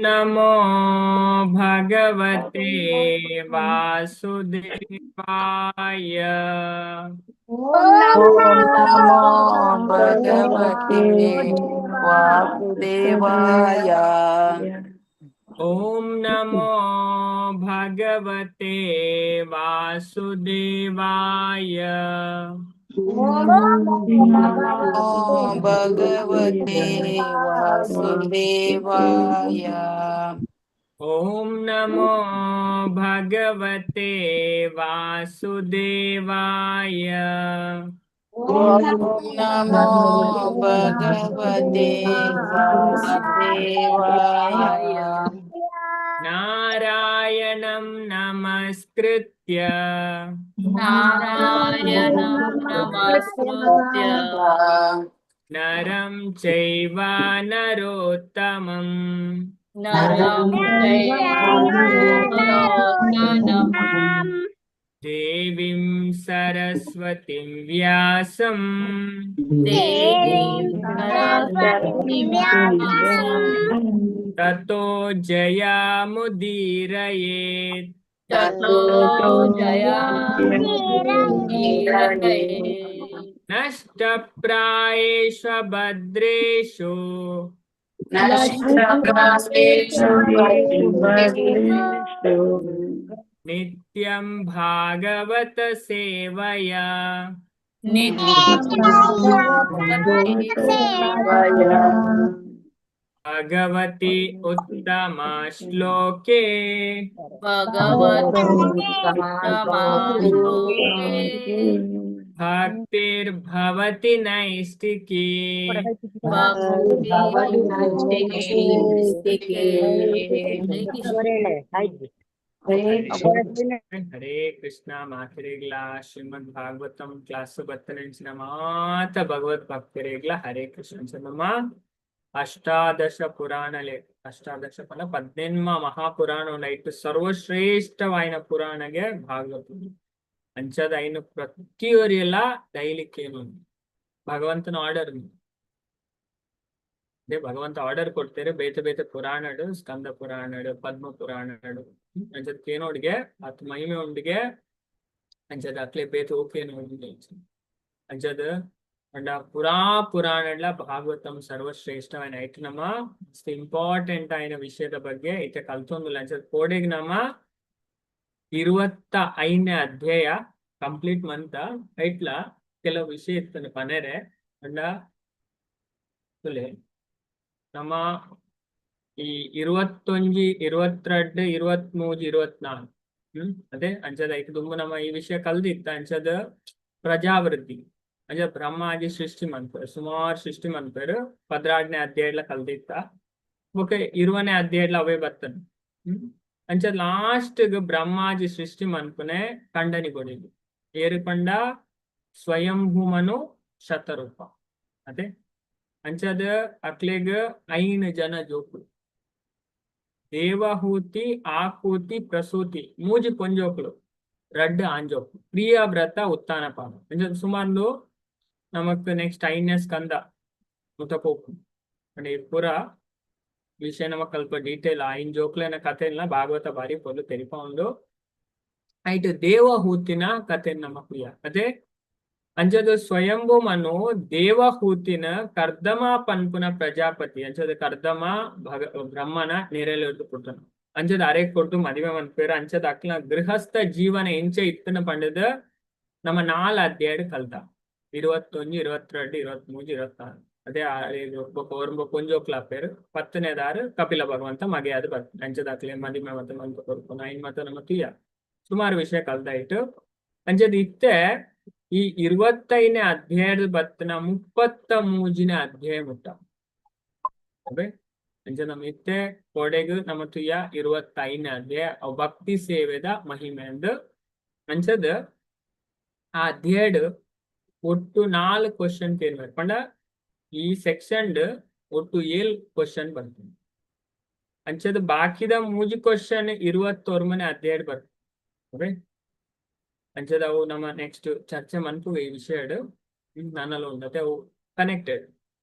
నమో భగవతే వాసుదేవాయ. ఓం నమో భగవతే వాసుదేవాయ. ఓం నమో భగవతే వాసుదేవాయ. ఓం భగవతే వాసుదేవాయ. ఓం నమో భగవతే వాసుదేవాయ. ఓం నమో భగవతే వాసుదేవాయ. నారాయణం నమస్కృత్య నారాయణం నమస్కృత్య నరం చైవ నరోత్తమం నరం చైవ నరోత్తమం దేవీం సరస్వతిం వ్యాసం దేవీం సరస్వతీం వ్యాసం తతో జయాముదీరయేత్. తతో జయాముదీరయేత్. నష్టప్రాయేషు భద్రేషు నష్టప్రాయేషు నిత్యం భాగవత సేవయా నిత్యం సేవయా భగవతి ఉత్తమ శ్లోకే భగవతి ఉత్తమాశ్లోకే భక్తిర్భవతి నైష్టికీ. భక్తి నైష్టికే. హరే కృష్ణ. మాతిరేగ్ల శ్రీమద్ భాగవతం క్లాస్ బత్తనించిన మాత భగవత్ భక్తిరేగ్ల హరే కృష్ణ. ನಮ್ಮ ಅಷ್ಟಾದಶ ಪುರಾಣಲೆ ಅಷ್ಟಾದಶ ಪದ ಪದ್ನೆನ್ಮ ಮಹಾಪುರಾಣ ಉಂಡೈಟ್ ಸರ್ವಶ್ರೇಷ್ಠವಾಯಿನ ಪುರಾಣಗೆ ಭಾಗವತ. ಅಂಚದ ಐನು ಪ್ರತಿಯೊರಿಯೆಲ್ಲ ಡೈಲಿ ಕೇನು ಭಗವಂತನ ಆರ್ಡರ್. ಅದೇ ಭಗವಂತ ಆರ್ಡರ್ ಕೊಡ್ತಾರೆ ಬೇತೆ ಬೇತೆ ಪುರಾಣಡು, ಸ್ಕಂದ ಪುರಾಣಡು, ಪದ್ಮ ಪುರಾಣಡು. ಅಂಚದ ಕೇನೋಡ್ಗೆ ಅತ್ ಮಹಿಮೆ ಉಂಡಿಗೆ. ಅಂಚದ ಅಕ್ಲೆ ಬೇತೆ ಓಕೇನೋಡ್ಗೆ ಅಂಚದ ಅಂಡ ಪುರಾ ಪುರಾಣಡ್ಲ ಭಾಗವತಂ ಸರ್ವಶ್ರೇಷ್ಠమైన ಐಟ್ ನಮ್ಮ ಇಂಪಾರ್ಟೆಂಟ್ అయిన ವಿಷಯದ ಬಗ್ಗೆ ಇತ್ತೆ ಕಲ್ತೊಂದುಲ್ಲ. ಅಂಚದ ಕೋಡೆಗ್ ನಮ್ಮ 25ನೇ ಅಧ್ಯಾಯ ಕಂಪ್ಲೀಟ್ ಮಂತ ಐಟ್ಲ ಕೆಲವು ವಿಷಯ ಇತ್ತನೆ ಪನೆರೆ. ಅಂಡ ತುಲೆ ನಮ್ಮ ಈ 21, 22, 23, 24. ಅದೇ ಅಂಚದ ಐಕ್ ದುಂಬು ನಮ್ಮ ಈ ವಿಷಯ ಕಲ್ದಿತ್ತ. ಅಂಚದ ಪ್ರಜಾವೃದ್ಧಿ ಅಂಚ ಬ್ರಹ್ಮಾಜಿ ಸೃಷ್ಟಿ ಮನ್ಪೇರು, ಸುಮಾರು ಸೃಷ್ಟಿ ಮನ್ಪೇರು. 12ನೇ ಅಧ್ಯಾಯಡ್ಲ ಕಲ್ದಿತ್ತ. ಓಕೆ, 20ನೇ ಅಧ್ಯಾಯಡ್ಲ ಅವೇ ಬರ್ತನೆ. ಅಂಚ ಲಾಸ್ಟ್ ಬ್ರಹ್ಮಾಜಿ ಸೃಷ್ಟಿ ಮನ್ಪುನೆ ಕಂಡನಿ ಕೊಡಿದು ಏರು ಪಂಡ ಸ್ವಯಂಭೂಮನು ಶತರೂಪ. ಅದೇ ಅಂಚದ ಅಕ್ಲೆಗ್ ಐನು ಜನ ಜೋಕುಲು, ದೇವಹೂತಿ, ಆಕೂತಿ, ಪ್ರಸೂತಿ, ಮೂಜಿ ಪೊಂಜೋಕುಲು, ರಡ್ಡ್ ಆಂಜೋಕು, ಪ್ರಿಯವ್ರತ, ಉತ್ತಾನಪಾದ. ಅಂಚದ ಸುಮಾರು ನಮಕ್ ನೆಕ್ಸ್ಟ್ ಐದನೇ ಸ್ಕಂದ ಮುತ ಪೋಪು. ಅಂಡ್ ಈ ಪೂರ ವಿಷಯ ನಮಕ್ ಅಲ್ಪ ಡೀಟೇಲ್ ಐನ್ ಜೋಕ್ಲೆನ ಕಥೆನ ಭಾಗವತ ಬಾರಿ ಪೊರ್ಲು ತೆರಿಪಾವುಂಡು. ಐಟ್ ದೇವಹೂತಿನ ಕಥೆ ನಮ್ಮ ಪ್ರಿಯ ಅದೇ. ಅಂಚದ ಸ್ವಯಂಭೂಮನು ದೇವಹೂತಿನ ಕರ್ದಮ ಪನ್ಪುನ ಪ್ರಜಾಪತಿ. ಅಂಚದ ಕರ್ದಮ ಭಗ ಬ್ರಹ್ಮನ ನೆರೆಲು ಪುಟ್ಟನು. ಅಂಚದ ಅರೆ ಕೊಟ್ಟು ಮದುವೆ ಮನ್ಪೇರು. ಅಂಚದ ಅಕ್ಲ ಗೃಹಸ್ಥ ಜೀವನ ಎಂಚ ಇತ್ತನ ಪಂಡದ ನಮ್ಮ ನಾಲ್ ಅಧ್ಯಾಯ ಕಲ್ತ, 21, 22, 23, 24. ಅದೇ ಒರ್ಂಬ ಪೊಂಜೋಕ್ಲ ಪೇರು. 10ನೇದಾರು ಕಪಿಲ ಭಗವಂತ ಮಗೆಯಾದ ಬರ್ತಾನೆ. ಅಂಚದ ಅಕ್ಲೆ ಮದಿಮೆ ಮತ್ತೆ ಮಂತ ಕೊರ್ಪುನ ಐನ್ ಮತ್ತ ನಮ್ಮ ತುಯ್ಯ ಸುಮಾರು ವಿಷಯ ಕಲ್ದಾಯ್ತು. ಅಂಚದ ಇತ್ತೆ ಈ 25ನೇ ಅಧ್ಯಾಯದ ಬತ್ತನ 33ನೇ ಅಧ್ಯಾಯ ಮುಟ್ಟ. ಅದೇ ಅಂಚ ನಮ್ಮ ಇತ್ತೆ ಕೊಡೆಗು ನಮ್ಮ ತುಯ್ಯ 25ನೇ ಅಧ್ಯಾಯ, ಅವು ಭಕ್ತಿ ಸೇವೆದ ಮಹಿಮೆ ಅಂದ್. ಅಂಚದ ಆ ಅಧ್ಯಾಯಡ್ ಒಟ್ಟು ನಾಲ್ಕು ಕ್ವಶನ್ ಕೇಳ್ಬೇಕು ಪಂಡ ಈ ಸೆಕ್ಷನ್ ಒಟ್ಟು ಏಳ್ ಕ್ವಶನ್ ಬರ್ತದೆ. ಅಂಚದ ಬಾಕಿದ ಮೂಜಿ ಕ್ವಶನ್ 29ನೇ ಅಧ್ಯಾಯ ಬರ್ತದೆ. ಓಕೆ, ಅಂಚದ ಅವು ನಮ್ಮ ನೆಕ್ಸ್ಟ್ ಚರ್ಚೆ ಮನ್ಪುವೆ. ಈ ವಿಷಯಡ್ ನನಲ ಉಂಡತೆ, ಅವು ಕನೆಕ್ಟೆಡ್.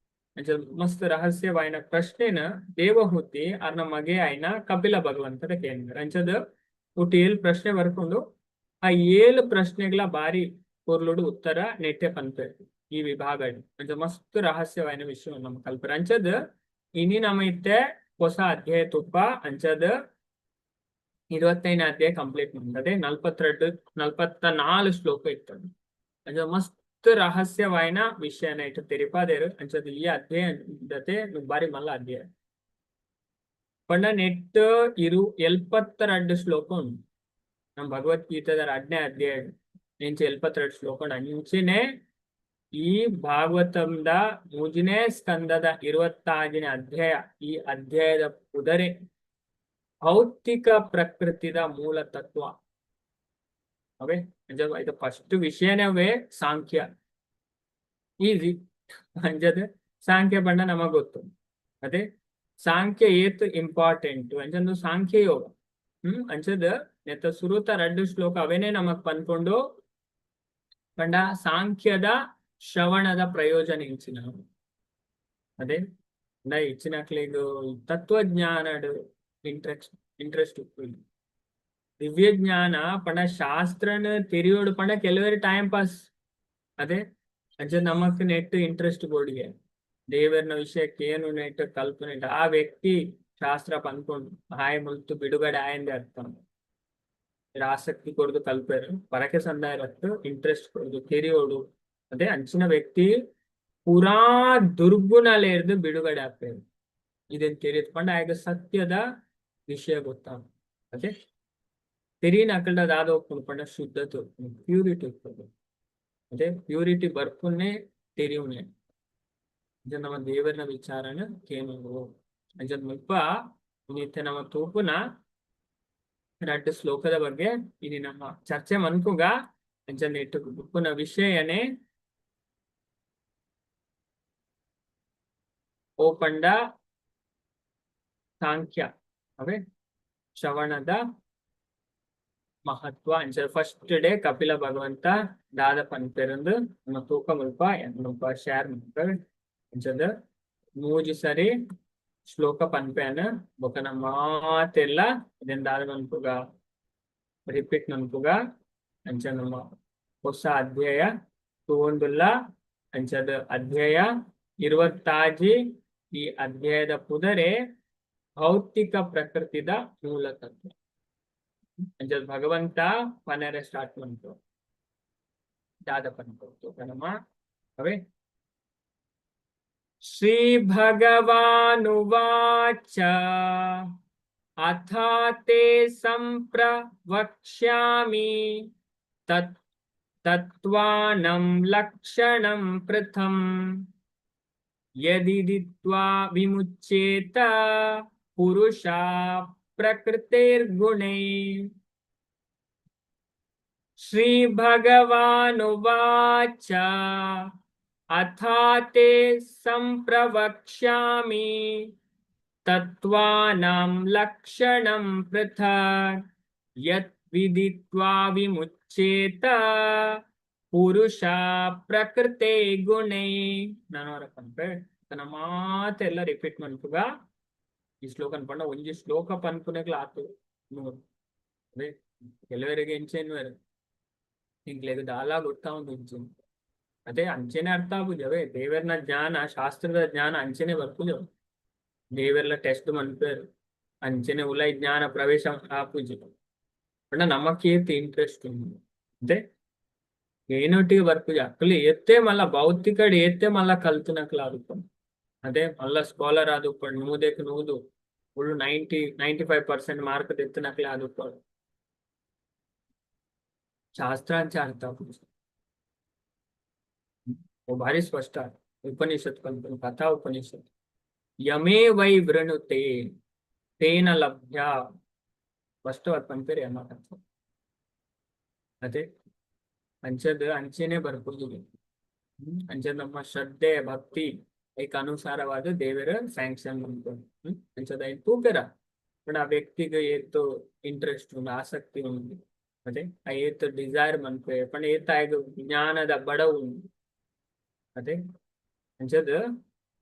ಅಂಚ ಮಸ್ತ್ ರಹಸ್ಯವಾಯಿನ ಪ್ರಶ್ನೆನ ದೇವಹೂತಿ ಅರ್ನ ಮಗೆ ಆಯ್ನ ಕಪಿಲ ಭಗವಂತನ ಕೇಂದ್ರ. ಅಂಚದ ಒಟ್ಟು ಏಳು ಪ್ರಶ್ನೆ ಬರ್ಕೊಂಡು, ಆ ಏಳು ಪ್ರಶ್ನೆಗಳ ಬಾರಿ ಪೊರ್ಲುಡು ಉತ್ತರ ನೆಟ್ಟೆ ಪನ್ಪೆರ್ ಈ ವಿಭಾಗ. ಅಂಚ ಮಸ್ತ್ ರಹಸ್ಯವಾಯಿನ ವಿಷಯ ನಮ್ಮ ಕಲ್ಪೆರ್. ಅಂಚದ ಇನಿ ನಮ್ಮ ಇತ್ತೆ ಹೊಸ ಅಧ್ಯಾಯ ತುಪ್ಪ. ಅಂಚದ 25ನೇ ಅಧ್ಯಾಯ ಕಂಪ್ಲೀಟ್ ಮಾಡ್ತದೆ. 42, 44 ಶ್ಲೋಕ ಇರ್ತದೆ. ಅಂಚ ಮಸ್ತ್ ರಹಸ್ಯವಾಯಿನ ವಿಷಯನ ಇಟ್ಟು ತೆರಿಪಾದೇರು. ಅಂಚದ ಈ ಅಧ್ಯಾಯ ಬಾರಿ ಮಲ್ಲ ಅಧ್ಯಾಯ ಪಂಡ ನೆಟ್ 72 ಶ್ಲೋಕ ಉಂಟು. ನಮ್ಮ ಭಗವದ್ಗೀತೆದ 2ನೇ ಅಧ್ಯಾಯ ಎಂಚ 72 ಶ್ಲೋಕ ಉಂಟು, ಅಂಚನೆ ಈ ಭಾಗವತಂದ 3ನೇ ಸ್ಕಂದದ 26ನೇ ಅಧ್ಯಾಯ. ಈ ಅಧ್ಯಾಯದ ಪುದರೆ ಭೌತಿಕ ಪ್ರಕೃತಿದ ಮೂಲ ತತ್ವ ಅವೇ. ಇದು ಫಸ್ಟ್ ವಿಷಯನೇ ಅವೇ ಸಾಂಖ್ಯ. ಈಸಿ. ಅಂಜದ ಸಾಂಖ್ಯ ಬಣ್ಣ ನಮಗ್ ಗೊತ್ತು. ಅದೇ ಸಾಂಖ್ಯ ಏತ್ ಇಂಪಾರ್ಟೆಂಟ್ ಅಂಚಂದು ಸಾಂಖ್ಯ ಯೋಗ. ಅಂಚದ ನೆತ್ತ ಸುರುತ ರಡ್ಡು ಶ್ಲೋಕ ಅವೇನೆ ನಮಗ್ ಪನ್ಕೊಂಡು ಪಂಡ ಸಾಂಖ್ಯದ ಶ್ರವಣದ ಪ್ರಯೋಜನ ಇಂಚಿನ. ಅದೇ ಇಚ್ಚಿನಕ್ಲೆಗ್ ತತ್ವಜ್ಞಾನಡ್ ಇಂಟ್ರೆಸ್ಟ್ ಇಂಟ್ರೆಸ್ಟ್ ದಿವ್ಯ ಜ್ಞಾನ ಪಂಡ ಶಾಸ್ತ್ರನ ತೆರಿಯೋಡು ಪಂಡ ಕೆಲವರು ಟೈಮ್ ಪಾಸ್. ಅದೇ ಅಂಚ ನಮಕ್ ನೆಟ್ ಇಂಟ್ರೆಸ್ಟ್ ಬೋಡಿಗೆ ದೇವರನ ವಿಷಯಕ್ಕೆ ಏನು ನೆಟ್ ಕಲ್ಪನೆ. ಆ ವ್ಯಕ್ತಿ ಶಾಸ್ತ್ರ ಪನ್ಕೊಂಡು ಹಾಯ್ ಮುಲ್ತು ಬಿಡುಗಡೆ ಆಯಂದೆ ಅರ್ಥ. ಆಸಕ್ತಿ ಕೊಡ್ದು ಕಲ್ಪೇರು, ಪರಕೆ ಸಂದಾಯ ಇಂಟ್ರೆಸ್ಟ್ ಕೊಡ್ದು ತೆರಿಯೋಡು. ಅದೇ ಅಂಚಿನ ವ್ಯಕ್ತಿ ಪೂರಾ ದುರ್ಗುಣಲೇರ್ದು ಬಿಡುಗಡೆ ಆಗ್ತದೆ. ಇದನ್ ತೆರಿಯತ್ ಪಂಡ ಆಗ ಸತ್ಯದ ವಿಷಯ ಗೊತ್ತಾಗ. ಅದೇ ತೆರಿನ ಅಕಲ್ಡ ದಾದ ಹೋಗ್ಕೊಂಡು ಪಂಡ ಶುದ್ಧತೆ, ಪ್ಯೂರಿಟಿ ಇರ್ತದೆ. ಅದೇ ಪ್ಯೂರಿಟಿ ಬರ್ಪುನ್ನೇ ತೆರಿಯುನೆ. ಅಂಚ ನಮ್ಮ ದೇವರನ ವಿಚಾರನ ಕೇನುಂಡು. ಅಂಚ ಮುಲ್ಪ ಇನ್ನಿತ್ತೆ ನಮ್ಮ ತೂಪುನ ರಡ್ಡ್ ಶ್ಲೋಕದ ಬಗ್ಗೆ ಇನಿ ನಮ್ಮ ಚರ್ಚೆ ಮನ್ಪುಗ. ಅಂಚ ನೆಟ್ಟು ಉಪ್ಪುನ ವಿಷಯನೇ ಓ ಪಂಡ ಸಾಂಖ್ಯ ಅವೇ ಶ್ರವಣದ ಮಹತ್ವ. ಅಂಚ ಫಸ್ಟ್ ಡೇ ಕಪಿಲ ಭಗವಂತ ದಾದ ಪನ್ಪೆರಂದು ನಮ್ಮ ತೂಕ ಮುಲ್ಪ ಮುಲ್ಪ ಶೇರ್ ಮನ್ಪೆ. ಅಂಚದ ಮೂಜಿ ಸರಿ ಶ್ಲೋಕ ಪನ್ಪೆನ ಬೊಕ ನಮ್ಮ ಮಾತೆಲ್ಲ ಇದನ್ ದಾದ ಮನ್ಪುಗ, ರಿಪೀಟ್ ಮನ್ಪುಗ. ಅಂಚ ನಮ್ಮ ಹೊಸ ಅಧ್ಯಾಯ ತೂವೊಂದುಲ್ಲ. ಅಂಚದ ಅಧ್ಯಾಯ 26. ಈ ಅಧ್ಯಾಯದ ಪುದರೆ ಭೌತಿಕ ಪ್ರಕೃತಿದ ಮೂಲ ತತ್ವ. ಅಂಚದ ಭಗವಂತ ಪನರೆ ಸ್ಟಾರ್ಟ್ ಮಂತು ದಾದ ಪನ್ಪು ನಮ್ಮ ಅವೇ. ಶ್ರೀ ಭಗವಾನುವಾಚ ಅಥ ತೇ ಸಂಪ್ರವಕ್ಷ್ಯಾಮಿ ತತ್ ತತ್ವಾನಂ ಲಕ್ಷಣಂ ಪೃಥಂ ಯದಿದಿತ್ವಾ ವಿಮುಚ್ಯೇತ ಪುರುಷ ಪ್ರಕೃತಿರ್ಗುಣೈ. ಶ್ರೀ ಭಗವಾನುವಾಚ ಅಥ ತೇ ಸಂಪ್ರವಕ್ಷ್ಯಾಮಿ ತತ್ವಾನಾಂ ಲಕ್ಷಣಂ ಪೃಥಕ್ ಯತ್ ವಿದಿತ್ವಾ ವಿಮುಚ್ಯೇತ ಪುರುಷ ಪ್ರಕೃತೆ ಗುಣೈ. ನಾನು ಅವರ ಪನ್ಪೆ ತನ್ನ ಮಾತೆಲ್ಲ ರಿಪೀಟ್ ಮನ್ಪುಗ. ಈ ಶ್ಲೋಕ ಪಂಡ ಒಂಜಿ ಶ್ಲೋಕ ಪನ್ಪುನೆಗ್ಲ ಆತು ನೂರು. ಅದೇ ಕೆಲವರಿಗೆ ಎಂಚೆನ್ವೇರು ಇಂಕ್ಲೆಗ್ ದಾಲ ಗೊತ್ತಾವುಂಡು ಇಂಚೆನ್. ಅದೇ ಅಂಚೆನೆ ಅರ್ಥ ಆಪುಜಿ. ಅವೇ ದೇವರ್ನ ಜ್ಞಾನ, ಶಾಸ್ತ್ರದ ಜ್ಞಾನ ಅಂಚೆನೆ ಬರ್ಪುಜಿ. ದೇವೆರ್ಲ ಟೆಸ್ಟ್ ಮನ್ಪೇರು ಅಂಚೆನೆ ಉಲೈ ಜ್ಞಾನ ಪ್ರವೇಶ ಆಪುಜಿ. ಪಂಡ ನಮಕೇತ್ ಇಂಟ್ರೆಸ್ಟ್ ಉಂಡು ಅದೇ ಏನೊಟ್ಟಿಗೆ ಬರ್ಪುಜಿ. ಅಕ್ಲು ಏತ್ತೆ ಮಲ್ಲ ಭೌತಿಕಡ್ ಏತ್ತೆ ಮಲ್ಲ ಕಲ್ತುನಕ್ಲು ಆದುಪ್ಪೊಡು, ಅದೇ ಮಲ್ಲ ಸ್ಕಾಲರ್ ಆದುಪ್ಪೊಡು. 100ಕ್ಕೆ 100 ಫುಲ್ 90 95% ಮಾರ್ಕ್ ದೆತ್ತುನಕ್ಲೆ ಆದುಪ್ಪೊಡು. ಶಾಸ್ತ್ರ ಅಂಚ ಅರ್ಥ ಆಪುಜಿ. ಓ ಭಾರಿ ಸ್ಪಷ್ಟ ಉಪನಿಷತ್ ಪನ್ಪುನ ಕಥಾ ಉಪನಿಷತ್. ಯಮೇ ವೈ ವೃಣುತೆ ತೇನ ಲಭ್ಯ. ಸ್ಪಷ್ಟವಾದ್ ಪನ್ಪೆರ್ ಯಮ. ಅದೇ ಅಂಚದ ಅಂಚೆನೆ ಬರ್ಪುಜಿ. ಅಂಚದ ನಮ್ಮ ಶ್ರದ್ಧೆ ಭಕ್ತಿ ಐಕ್ ಅನುಸಾರವಾದ ದೇವರ ಸ್ಯಾಂಕ್ಷನ್ ಮನ್ಪುಂಡು. ಅಂಚದ ಐನ್ ತೂಪೆರ ಪಂಡ ಆ ವ್ಯಕ್ತಿಗ್ ಏತ್ ಇಂಟ್ರೆಸ್ಟ್ ಉಂಡು, ಆಸಕ್ತಿ ಉಂಡು, ಅದೇ ಆ ಏತ್ ಡಿಸೈರ್ ಮನ್ಪೆ ಪಂಡ ಏತ್ ಆಯ್ಗ್ ಜ್ಞಾನದ ಬಡವು ಉಂಡು. ಅದೇ ಅಂಚದ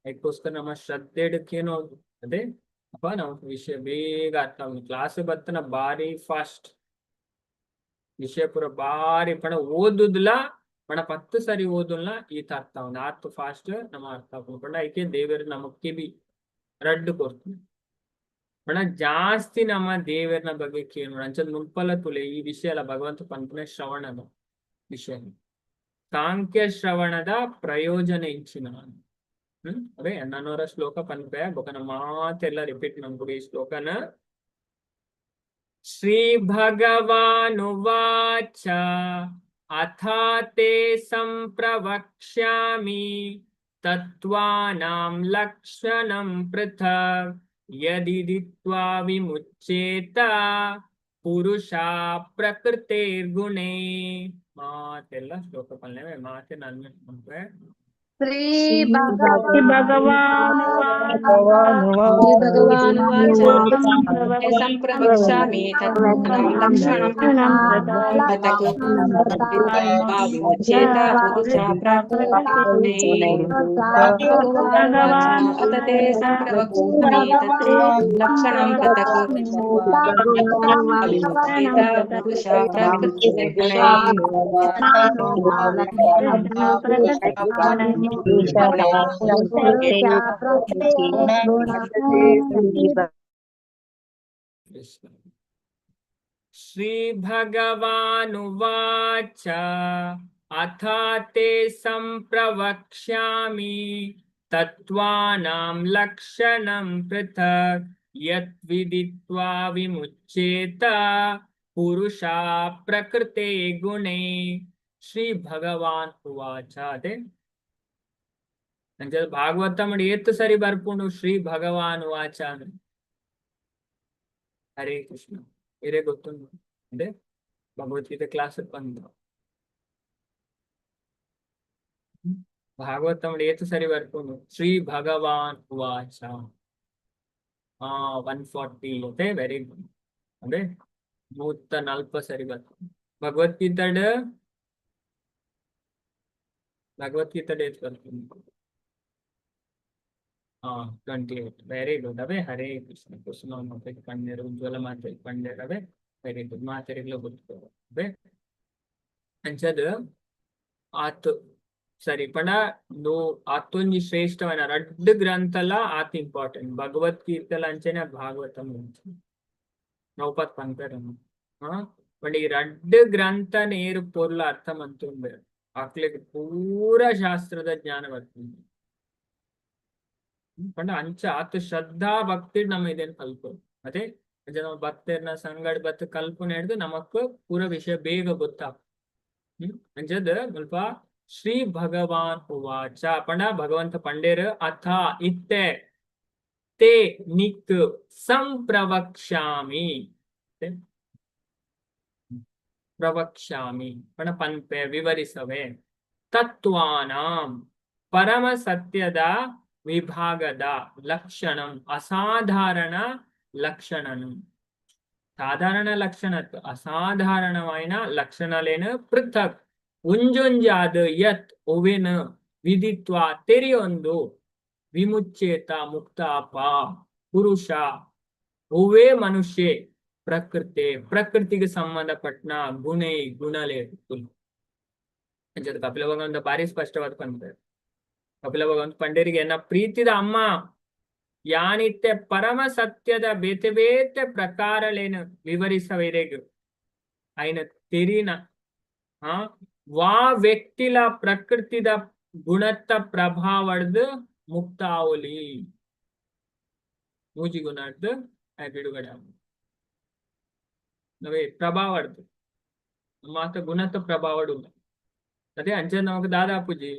ಅದಕ್ಕೋಸ್ಕರ ನಮ್ಮ ಶ್ರದ್ಧೆ ಅದೇ ಅಪ್ಪ ನಾವು ವಿಷಯ ಬೇಗ ಅರ್ಥ ಆಗುದು. ಕ್ಲಾಸ್ ಬತ್ತನ ಬಾರಿ ಫಾಸ್ಟ್ ವಿಷಯ ಪೂರ ಬಾರಿ ಪಣ ಓದುದಿಲ್ಲ, ಪಣ 10 ಸರಿ ಓದುಲ್ಲ ಈತ ಅರ್ಥ ಆಗುದು. ಆತ್ ಫಾಸ್ಟ್ ನಮ್ಮ ಅರ್ಥ ಆಗುದು. ಪಂಡ ಐಕೆ ದೇವರು ನಮ್ಮ ಕಿವಿ ರಡ್ಡು ಕೊಡ್ತಾನೆ. ಪಣ ಜಾಸ್ತಿ ನಮ್ಮ ದೇವರನ ಬಗ್ಗೆ ಕೇಳೋಣ. ಅಂಚದ ಮುಲ್ಪಲ ತುಲೆ ಈ ವಿಷಯ ಅಲ್ಲ ಭಗವಂತ ಪಂಪನೆ ಶ್ರವಣದ ವಿಷಯ, ಸಾಂಖ್ಯ ಶ್ರವಣದ ಪ್ರಯೋಜನ ಇಂಚಿನ. ಅದೇ ನಾನೂರ ಶ್ಲೋಕ ಪನ್ಪೆ ಬೊಕನ ಮಾತೆಲ್ಲ ರಿಪೀಟ್ ನಮ್ಗೆ ಈ ಶ್ಲೋಕನ. ಶ್ರೀ ಭಗವಾನುವಾಚ ಅಥಾ ತೇ ಸಂಪ್ರವಕ್ಷ್ಯಾಮಿ ತತ್ವಾನಾಂ ಲಕ್ಷಣಂ ಪೃಥಕ್ ಯದಿದಿತ್ವಾ ವಿಮುಚ್ಯೇತ ಪುರುಷ ಪ್ರಕೃತೇರ್ಗುಣೇ. ಮಾತೆಲ್ಲ ಶ್ಲೋಕ ಪಲ್ಲೆ ಮಾತೆ ನನ್ನ. ಶ್ರೀ ಭಗವಾನುವಾಚ ಸಂಪ್ರವಕ್ಷ್ಯಾಮಿ ತತ್ವಾನಾಂ ಲಕ್ಷಣಂ ಪೃಥಕ್ ವಿಮುಚ್ಯೇತ ಪುರುಷ ಪ್ರಕೃತೇರ್ಗುಣೈ. ಭಗವಾನುವಾಚ ಅಥ ತೇ ಸಂಪ್ರವಕ್ಷ್ಯಾಮಿ ತತ್ವಾನಾಂ ಲಕ್ಷಣಂ ಪೃಥಕ್ ವಿಮುಚ್ಯೇತ ಪುರುಷ ಪ್ರಕೃತೇರ್ಗುಣೈ. ಕೃಷ್ಣ. ಶ್ರೀ ಭಗವಾನುವಾಚ ಅಥ ತೇ ಸಂಪ್ರವಕ್ಷ್ಯಾಮಿ ತತ್ವಾನಾಂ ಲಕ್ಷಣಂ ಪೃಥಕ್ ಯತ್ ವಿದಿತ್ವಾ ವಿಮುಚ್ಯೇತ ಪುರುಷ ಪ್ರಕೃತೆ ಗುಣೇ. ಶ್ರೀ ಭಗವಾನ್ ಉವಾಚ. ಅದೇ ಅಂಚ ಭಾಗವತ ಮಾಡಿ ಏತ್ ಸರಿ ಬರ್ಪುಂಡು ಶ್ರೀ ಭಗವಾನ್ ಉವಾಚ ಅಂದ್ರೆ. ಹರೇ ಕೃಷ್ಣ. ಇರೇ ಗೊತ್ತುಂಡು ಅಂದ್ರೆ ಭಗವದ್ಗೀತೆ ಕ್ಲಾಸ್ ಬಂದು ಭಾಗವತ ಮಾಡಿ ಏತ್ ಸರಿ ಬರ್ಪುಂಡು ಶ್ರೀ ಭಗವಾನ್ ಉವಾಚ. 140 ಅದೇ, ವೆರಿ ಗುಡ್. ಅದೇ 140 ಸರಿ ಬರ್ಪುಂಡು ಭಗವದ್ಗೀತೆಡ್. ಭಗವದ್ಗೀತೆಡ್ ಏತ್ ಬರ್ಪುಂಡು? 28, ವೆರಿ ಗುಡ್. ಅವೇ ಹರೇ ಕೃಷ್ಣ. ಕುಸುಮ ಮಾತೆ ಪಂಡ್ಯರು, ಉಜ್ವಲ ಮಾತೆ ಪಂಡ್ಯರು. ಅವೇ ವೆರಿ ಗುಡ್. ಮಾತೆರಿಗ್ಲ ಗೊತ್ತು. ಅವೇ ಅಂಚದ ಆತ್ ಸರಿ ಪಂಡ ನೋ ಆತೊಂಜಿ ಶ್ರೇಷ್ಠವನ ರಡ್ಡ್ ಗ್ರಂಥಲ ಆತ್ ಇಂಪಾರ್ಟೆಂಟ್. ಭಗವದ್ಗೀತೆಲ ಅಂಚನೆ ಭಾಗವತಂ ಅಂಚನೆ ನೌಪತ್ ಪನ್ಪೆರ್. ಪಂಡ ಈ ರಡ್ಡ್ ಗ್ರಂಥ ನೇರು ಪೊರ್ಲ ಅರ್ಥ ಮಂತುಂಬೆರ್ ಅಕ್ಲೆಗ್ ಪೂರ ಶಾಸ್ತ್ರದ ಜ್ಞಾನ ಬರ್ತದೆ. ಪಂಡ ಅಂಚ ಆತ್ ಶ್ರದ್ಧಾ ಭಕ್ತಿ ನಮ್ಮ ಇದೇನ್ ಕಲ್ಪು. ಅದೇ ಅಂಚ ನಮ್ಮ ಭಕ್ತರ್ನ ಸಂಗಡ ಬತ್ ಕಲ್ಪುನ ಹಿಡ್ದು ನಮಕ್ ಪೂರ ವಿಷಯ ಬೇಗ ಗೊತ್ತಾಗ. ಅಂಚದ ಸ್ವಲ್ಪ ಶ್ರೀ ಭಗವಾನ್ ಉವಾಚ ಪಂಡ ಭಗವಂತ ಪಂಡೇರ್ ಅಥ ಇತ್ತೆ ತೇ ನಿಕ್ ಸಂಪ್ರವಕ್ಷ್ಯಾಮಿ ಪ್ರವಕ್ಷ್ಯಾಮಿ ಪಂಡ ಪನ್ಪೆ ವಿವರಿಸವೆ ತತ್ವಾನಾಂ ಪರಮ ಸತ್ಯದ ವಿಭಾಗದ ಲಕ್ಷಣಂ ಅಸಾಧಾರಣ ಲಕ್ಷಣನು ಸಾಧಾರಣ ಲಕ್ಷಣ ಅಸಾಧಾರಣವಾಯಿನ ಲಕ್ಷಣಲೇನು ಪೃಥಕ್ ಒಂಜೊಂಜಾದ ಯತ್ ಒವೆನ ವಿದಿತ್ವ ತೆರಿಯೊಂದು ವಿಮುಚ್ಚೇತ ಮುಕ್ತಾಪ ಪುರುಷ ಒವೇ ಮನುಷ್ಯ ಪ್ರಕೃತಿ ಪ್ರಕೃತಿಗೆ ಸಂಬಂಧಪಟ್ಟನ ಗುಣೈ ಗುಣಲೇ. ಕಪಿಲ ಭಗವಂತ ಭಾರಿ ಸ್ಪಷ್ಟವಾದ ಪಂಡ ಕಪಿಲ ಭಗವಂತ ಪಂಡೇರಿಗೆ ಎನ್ನ ಪ್ರೀತಿದ ಅಮ್ಮ ಯಾನಿತ್ತೆ ಪರಮ ಸತ್ಯದ ಬೇತೆ ಬೇತೆ ಪ್ರಕಾರಲೇನು ವಿವರಿಸವಿರೆಗು ಐನ ತೆರಿನ ವಾ ವ್ಯಕ್ತಿಲ ಪ್ರಕೃತಿದ ಗುಣತ್ತ ಪ್ರಭಾವಡ್ದು ಮುಕ್ತ ಆವಲಿ ಮೂಜಿ ಗುಣಡ್ದು ಬಿಡುಗಡೆ ಆವು ನವೇ ಪ್ರಭಾವಡ್ದು ಮಾತ ಗುಣತ್ತ ಪ್ರಭಾವಡು. ಅದೇ ಅಂಚೆ ನಮಗ್ ದಾದಾಪುಜಿ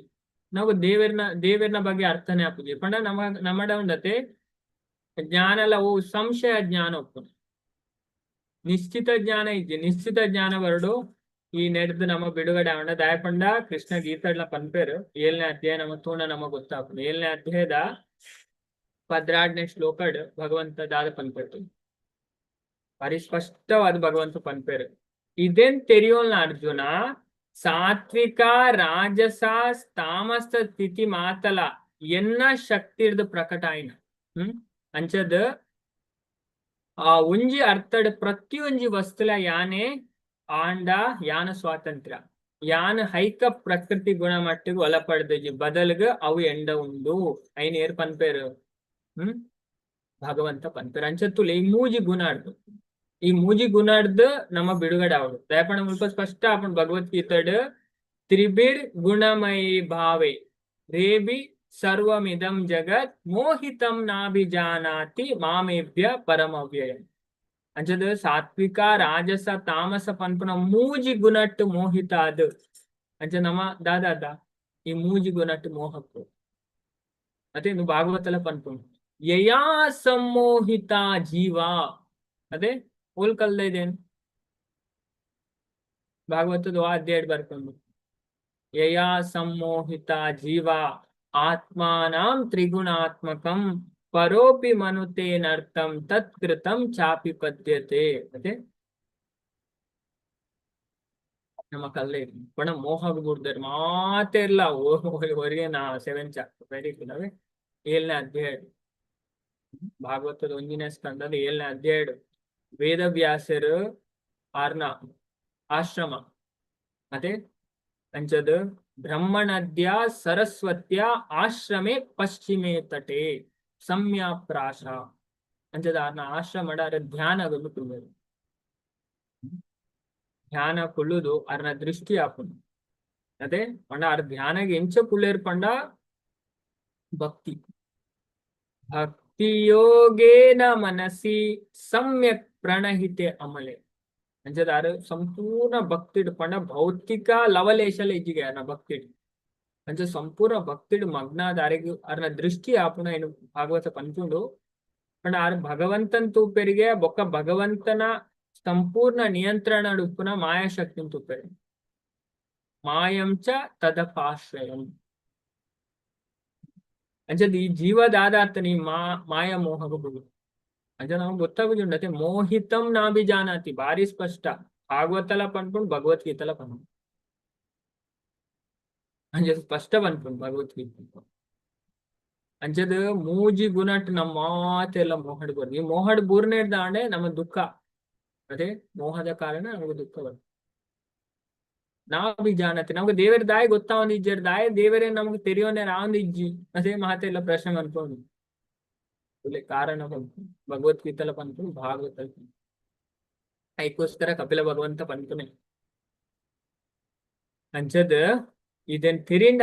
ನಾವು ದೇವರ್ನ ದೇವರ್ನ ಬಗ್ಗೆ ಅರ್ಥನೇ ಆಪುಜಿ. ಪಂಡ ನಮ್ಮ ನಮ್ಮಡ ಉಂಡತೆ ಜ್ಞಾನಲ ಓ ಸಂಶಯ ಜ್ಞಾನ ಒಪ್ಪುನು ನಿಶ್ಚಿತ ಜ್ಞಾನ ಇಜ್ಜಿ. ನಿಶ್ಚಿತ ಜ್ಞಾನ ಬರಡು ಈ ನೆಡ್ದು ನಮ್ಮ ಬಿಡುಗಡೆ ಅವನ ದಾಯಪಂಡ ಕೃಷ್ಣ ಗೀತಡ್ಲ ಪನ್ಪೇರು 7ನೇ ಅಧ್ಯಾಯ ನಮ್ಮ ತೂಣ ನಮಗ್ ಗೊತ್ತಾಪುಂಡು. 7ನೇ ಅಧ್ಯಾಯದ 12ನೇ ಶ್ಲೋಕಡ್ ಭಗವಂತ ದಾದ ಪನ್ಪೇರು ಭಾರಿ ಸ್ಪಷ್ಟವಾದ ಭಗವಂತ ಪನ್ಪೇರು ಇದೇನ್ ತೆರಿಯೋಲ್ಲ ಅರ್ಜುನ ಸಾತ್ವಿಕ ರಾಜಸ ತಾಮಸ ಸ್ಥಿತಿ ಮಾತಲ ಎನ್ನ ಶಕ್ತಿರ್ದ್ ಪ್ರಕಟ ಆಯಿನ. ಅಂಚದ್ ಆ ಒಂಜಿ ಅರ್ಥಡ್ ಪ್ರತಿಯೊಂಜಿ ವಸ್ತುಲ ಯಾನೆ ಆಂಡ ಯಾನ ಸ್ವಾತಂತ್ರ್ಯ ಯಾನ ಹೈಕ ಪ್ರಕೃತಿ ಗುಣಮಟ್ಟಿಗೆ ಒಳಪಡ್ದಜಿ, ಬದಲ್ಗ್ ಅವು ಎಂಡ ಉಂಡು. ಐನ್ ಏರ್ ಪನ್ಪೇರು? ಭಗವಂತ ಪನ್ಪೇರು. ಅಂಚತ್ತುಲೆ ಈ ಮೂಜಿ ಗುಣಾಡ್ದು, ಈ ಮೂಜಿ ಗುಣಾಡ್ದು ನಮ್ಮ ಬಿಡುಗಡೆ ಆವಡು. ದಯಪಣ ಮುಲ್ಪ ಸ್ಪಷ್ಟ ಆಪುಂಡು ಭಗವದ್ಗೀತೆಡ್. ತ್ರಿಬಿರ್ ಗುಣಮಯಿ ಭಾವೆ ರೇಬಿ ಸರ್ವಮಿದಂ ಜಗತ್ ಮೋಹಿತಂ ನಾಭಿಜಾನಾತಿ ಮಾಮೇಭ್ಯ ಪರಮವ್ಯಯಂ. ಅಂಚದ ಸಾತ್ವಿಕ, ರಾಜಸ, ತಾಮಸ ಪನ್ಪುನ ಮೂಜಿ ಗುಣಟ್ಟು ಮೋಹಿತ ಅದು. ಅಂಚ ನಮ್ಮ ದಾದಾದ ಈ ಮೂಜಿ ಗುಣಟ್ಟು ಮೋಹಕ್ಕು ಅದೇ ಇನ್ನು ಭಾಗವತಲ ಪನ್ಪುಂಡು. ಯಯಾ ಸಮ್ಮೋಹಿತ ಜೀವ. ಅದೇ ಓಲ್ ಕಲ್ದ ಇದೇನು ಭಾಗವತದ ಅಧ್ಯಾಯ ಬರ್ಕೊಂಡು. ಯಯಾ ಸಮ್ಮೋಹಿತ ಜೀವ ಆತ್ಮಾನಾಂ ತ್ರಿಗುಣಾತ್ಮಕಂ ಪರೋಪಿ ಮನುತೇನರ್ಥಂ ತತ್ಕೃತಂ ಚಾಪಿ ಪದ್ಯತೆ. ಅದೇ ನಮ್ಮ ಕಲ್ಲೆ ಪಣ ಮೋಹ ಬುಡ್ದಾರೆ ಮಾತೆರ್ಲ ಹೊರಗೆ ನಾ ಸೆವೆನ್ ಚಾಪ್ಟರ್, ವೆರಿ ಗುಡ್. ಅವೇ ಏಳನೇ ಅಧ್ಯಾಯ, ಭಾಗವತದ ಒಂಜಿನ ಸ್ಕಂದದ ಏಳನೇ ಅಧ್ಯಾಯ. ವೇದವ್ಯಾಸರು ಆರ್ನ ಆಶ್ರಮ ಅದೇ. ಅಂಚದ ಬ್ರಹ್ಮಣದ್ಯ ಸರಸ್ವತ್ಯ ಆಶ್ರಮೆ ಪಶ್ಚಿಮೆ ತಟೆ ಸಮ್ಯಾಪ್ರಾಶ. ಅಂಚದ ಆರ್ನ ಆಶ್ರಮಡ ಅರ ಧ್ಯಾನಗೊಂದು ಕುಳ್ಳುದು, ಧ್ಯಾನ ಕುಳ್ಳುದು ಅರ್ನ ದೃಷ್ಟಿ ಆಪುಂಡು. ಅದೇ ಪಂಡ ಅರ್ ಧ್ಯಾನಗೆ ಎಂಚ ಕುಳ್ಳೇರ್ ಪಂಡ ಭಕ್ತಿ, ಭಕ್ತಿ ಯೋಗೇನ ಮನಸಿ ಸಮ್ಯಕ್ ಪ್ರಣಹಿತೆ ಅಮಲೆ. ಅಂಚದ ಆರು ಸಂಪೂರ್ಣ ಭಕ್ತಿಡ್ ಪಂಡ ಭೌತಿಕ ಲವಲೇಶಲ ಇಜ್ಜಿಗೆ ಅರ್ನ ಭಕ್ತಿಡ್. ಅಂಚ ಸಂಪೂರ್ಣ ಭಕ್ತಿಡ್ ಮಗ್ನಾದ ಅರೆಗ್ ಅರ್ನ ದೃಷ್ಟಿ ಆಪುನ ಏನು ಭಾಗವತ ಪನ್ಪುಂಡು ಪಂಡ ಆರ್ ಭಗವಂತನ್ ತೂಪೆರಿಗೆ ಬೊಕ್ಕ ಭಗವಂತನ ಸಂಪೂರ್ಣ ನಿಯಂತ್ರಣ ಉಪ್ಪುನ ಮಾಯಾಶಕ್ತಿನ್ ತೂಪೆರೆ. ಮಾಯಂಚ ತದಪಾಶ್ರಯಂ. ಅಂಚದ ಈ ಜೀವದಾದಾತನಿ ಮಾ ಮಾಯಾ ಮೋಹಗ ಬುಡು. ಅಂಚ ನಮಗೆ ಗೊತ್ತಾಗುದುಂಡು. ಅತೆ ಮೋಹಿತಂ ನಾಭಿಜಾನಾತಿ ಭಾರಿ ಸ್ಪಷ್ಟ. ಭಾಗವತಲ ಪನ್ಪುಂಡು, ಭಗವದ್ಗೀತಲ ಪನ್ಪುಂಡು. ಅಂಚ ಸ್ಪಷ್ಟ ಪನ್ಪುಂಡು ಭಗವದ್ಗೀತೆ. ಅಂಚದ ಮೂಜಿ ಗುಣಟ್ ನಮ್ಮ ಮಾತೆಲ್ಲ ಮೋಹಡ್ ಬರ್. ಈ ಮೋಹಡ್ ಬೂರ್ನೇಡ್ದಾಂಡೆ ನಮ್ಮ ದುಃಖ. ಅದೇ ಮೋಹದ ಕಾರಣ ನಮಗೆ ದುಃಖ ಬರ್ತದೆ. ನಾಭಿಜಾನತಿ ನಮ್ಗೆ ದೇವರ ದಾಯ ಗೊತ್ತಾವಂದು ಇಜ್ಜರ್ ದಾಯ ದೇವರೇ ನಮ್ಗೆ ತೆರಿಯೋನೆ ರಾವಂದು ಇಜ್ಜಿ. ಅದೇ ಮಾತೆಲ್ಲ ಪ್ರಶ್ನೆ ಅನ್ಕೊಂಡು ಕಾರಣ ಪನ್ಪುಂಡು ಭಗವದ್ಗೀತೆಲ ಪನ್ಪುಂಡು, ಭಾಗವತ. ಅದಕ್ಕೋಸ್ಕರ ಕಪಿಲ ಭಗವಂತ ಪನ್ಪುನೆ. ಅಂಚದ ಇದನ್ ತಿರಿಂಡ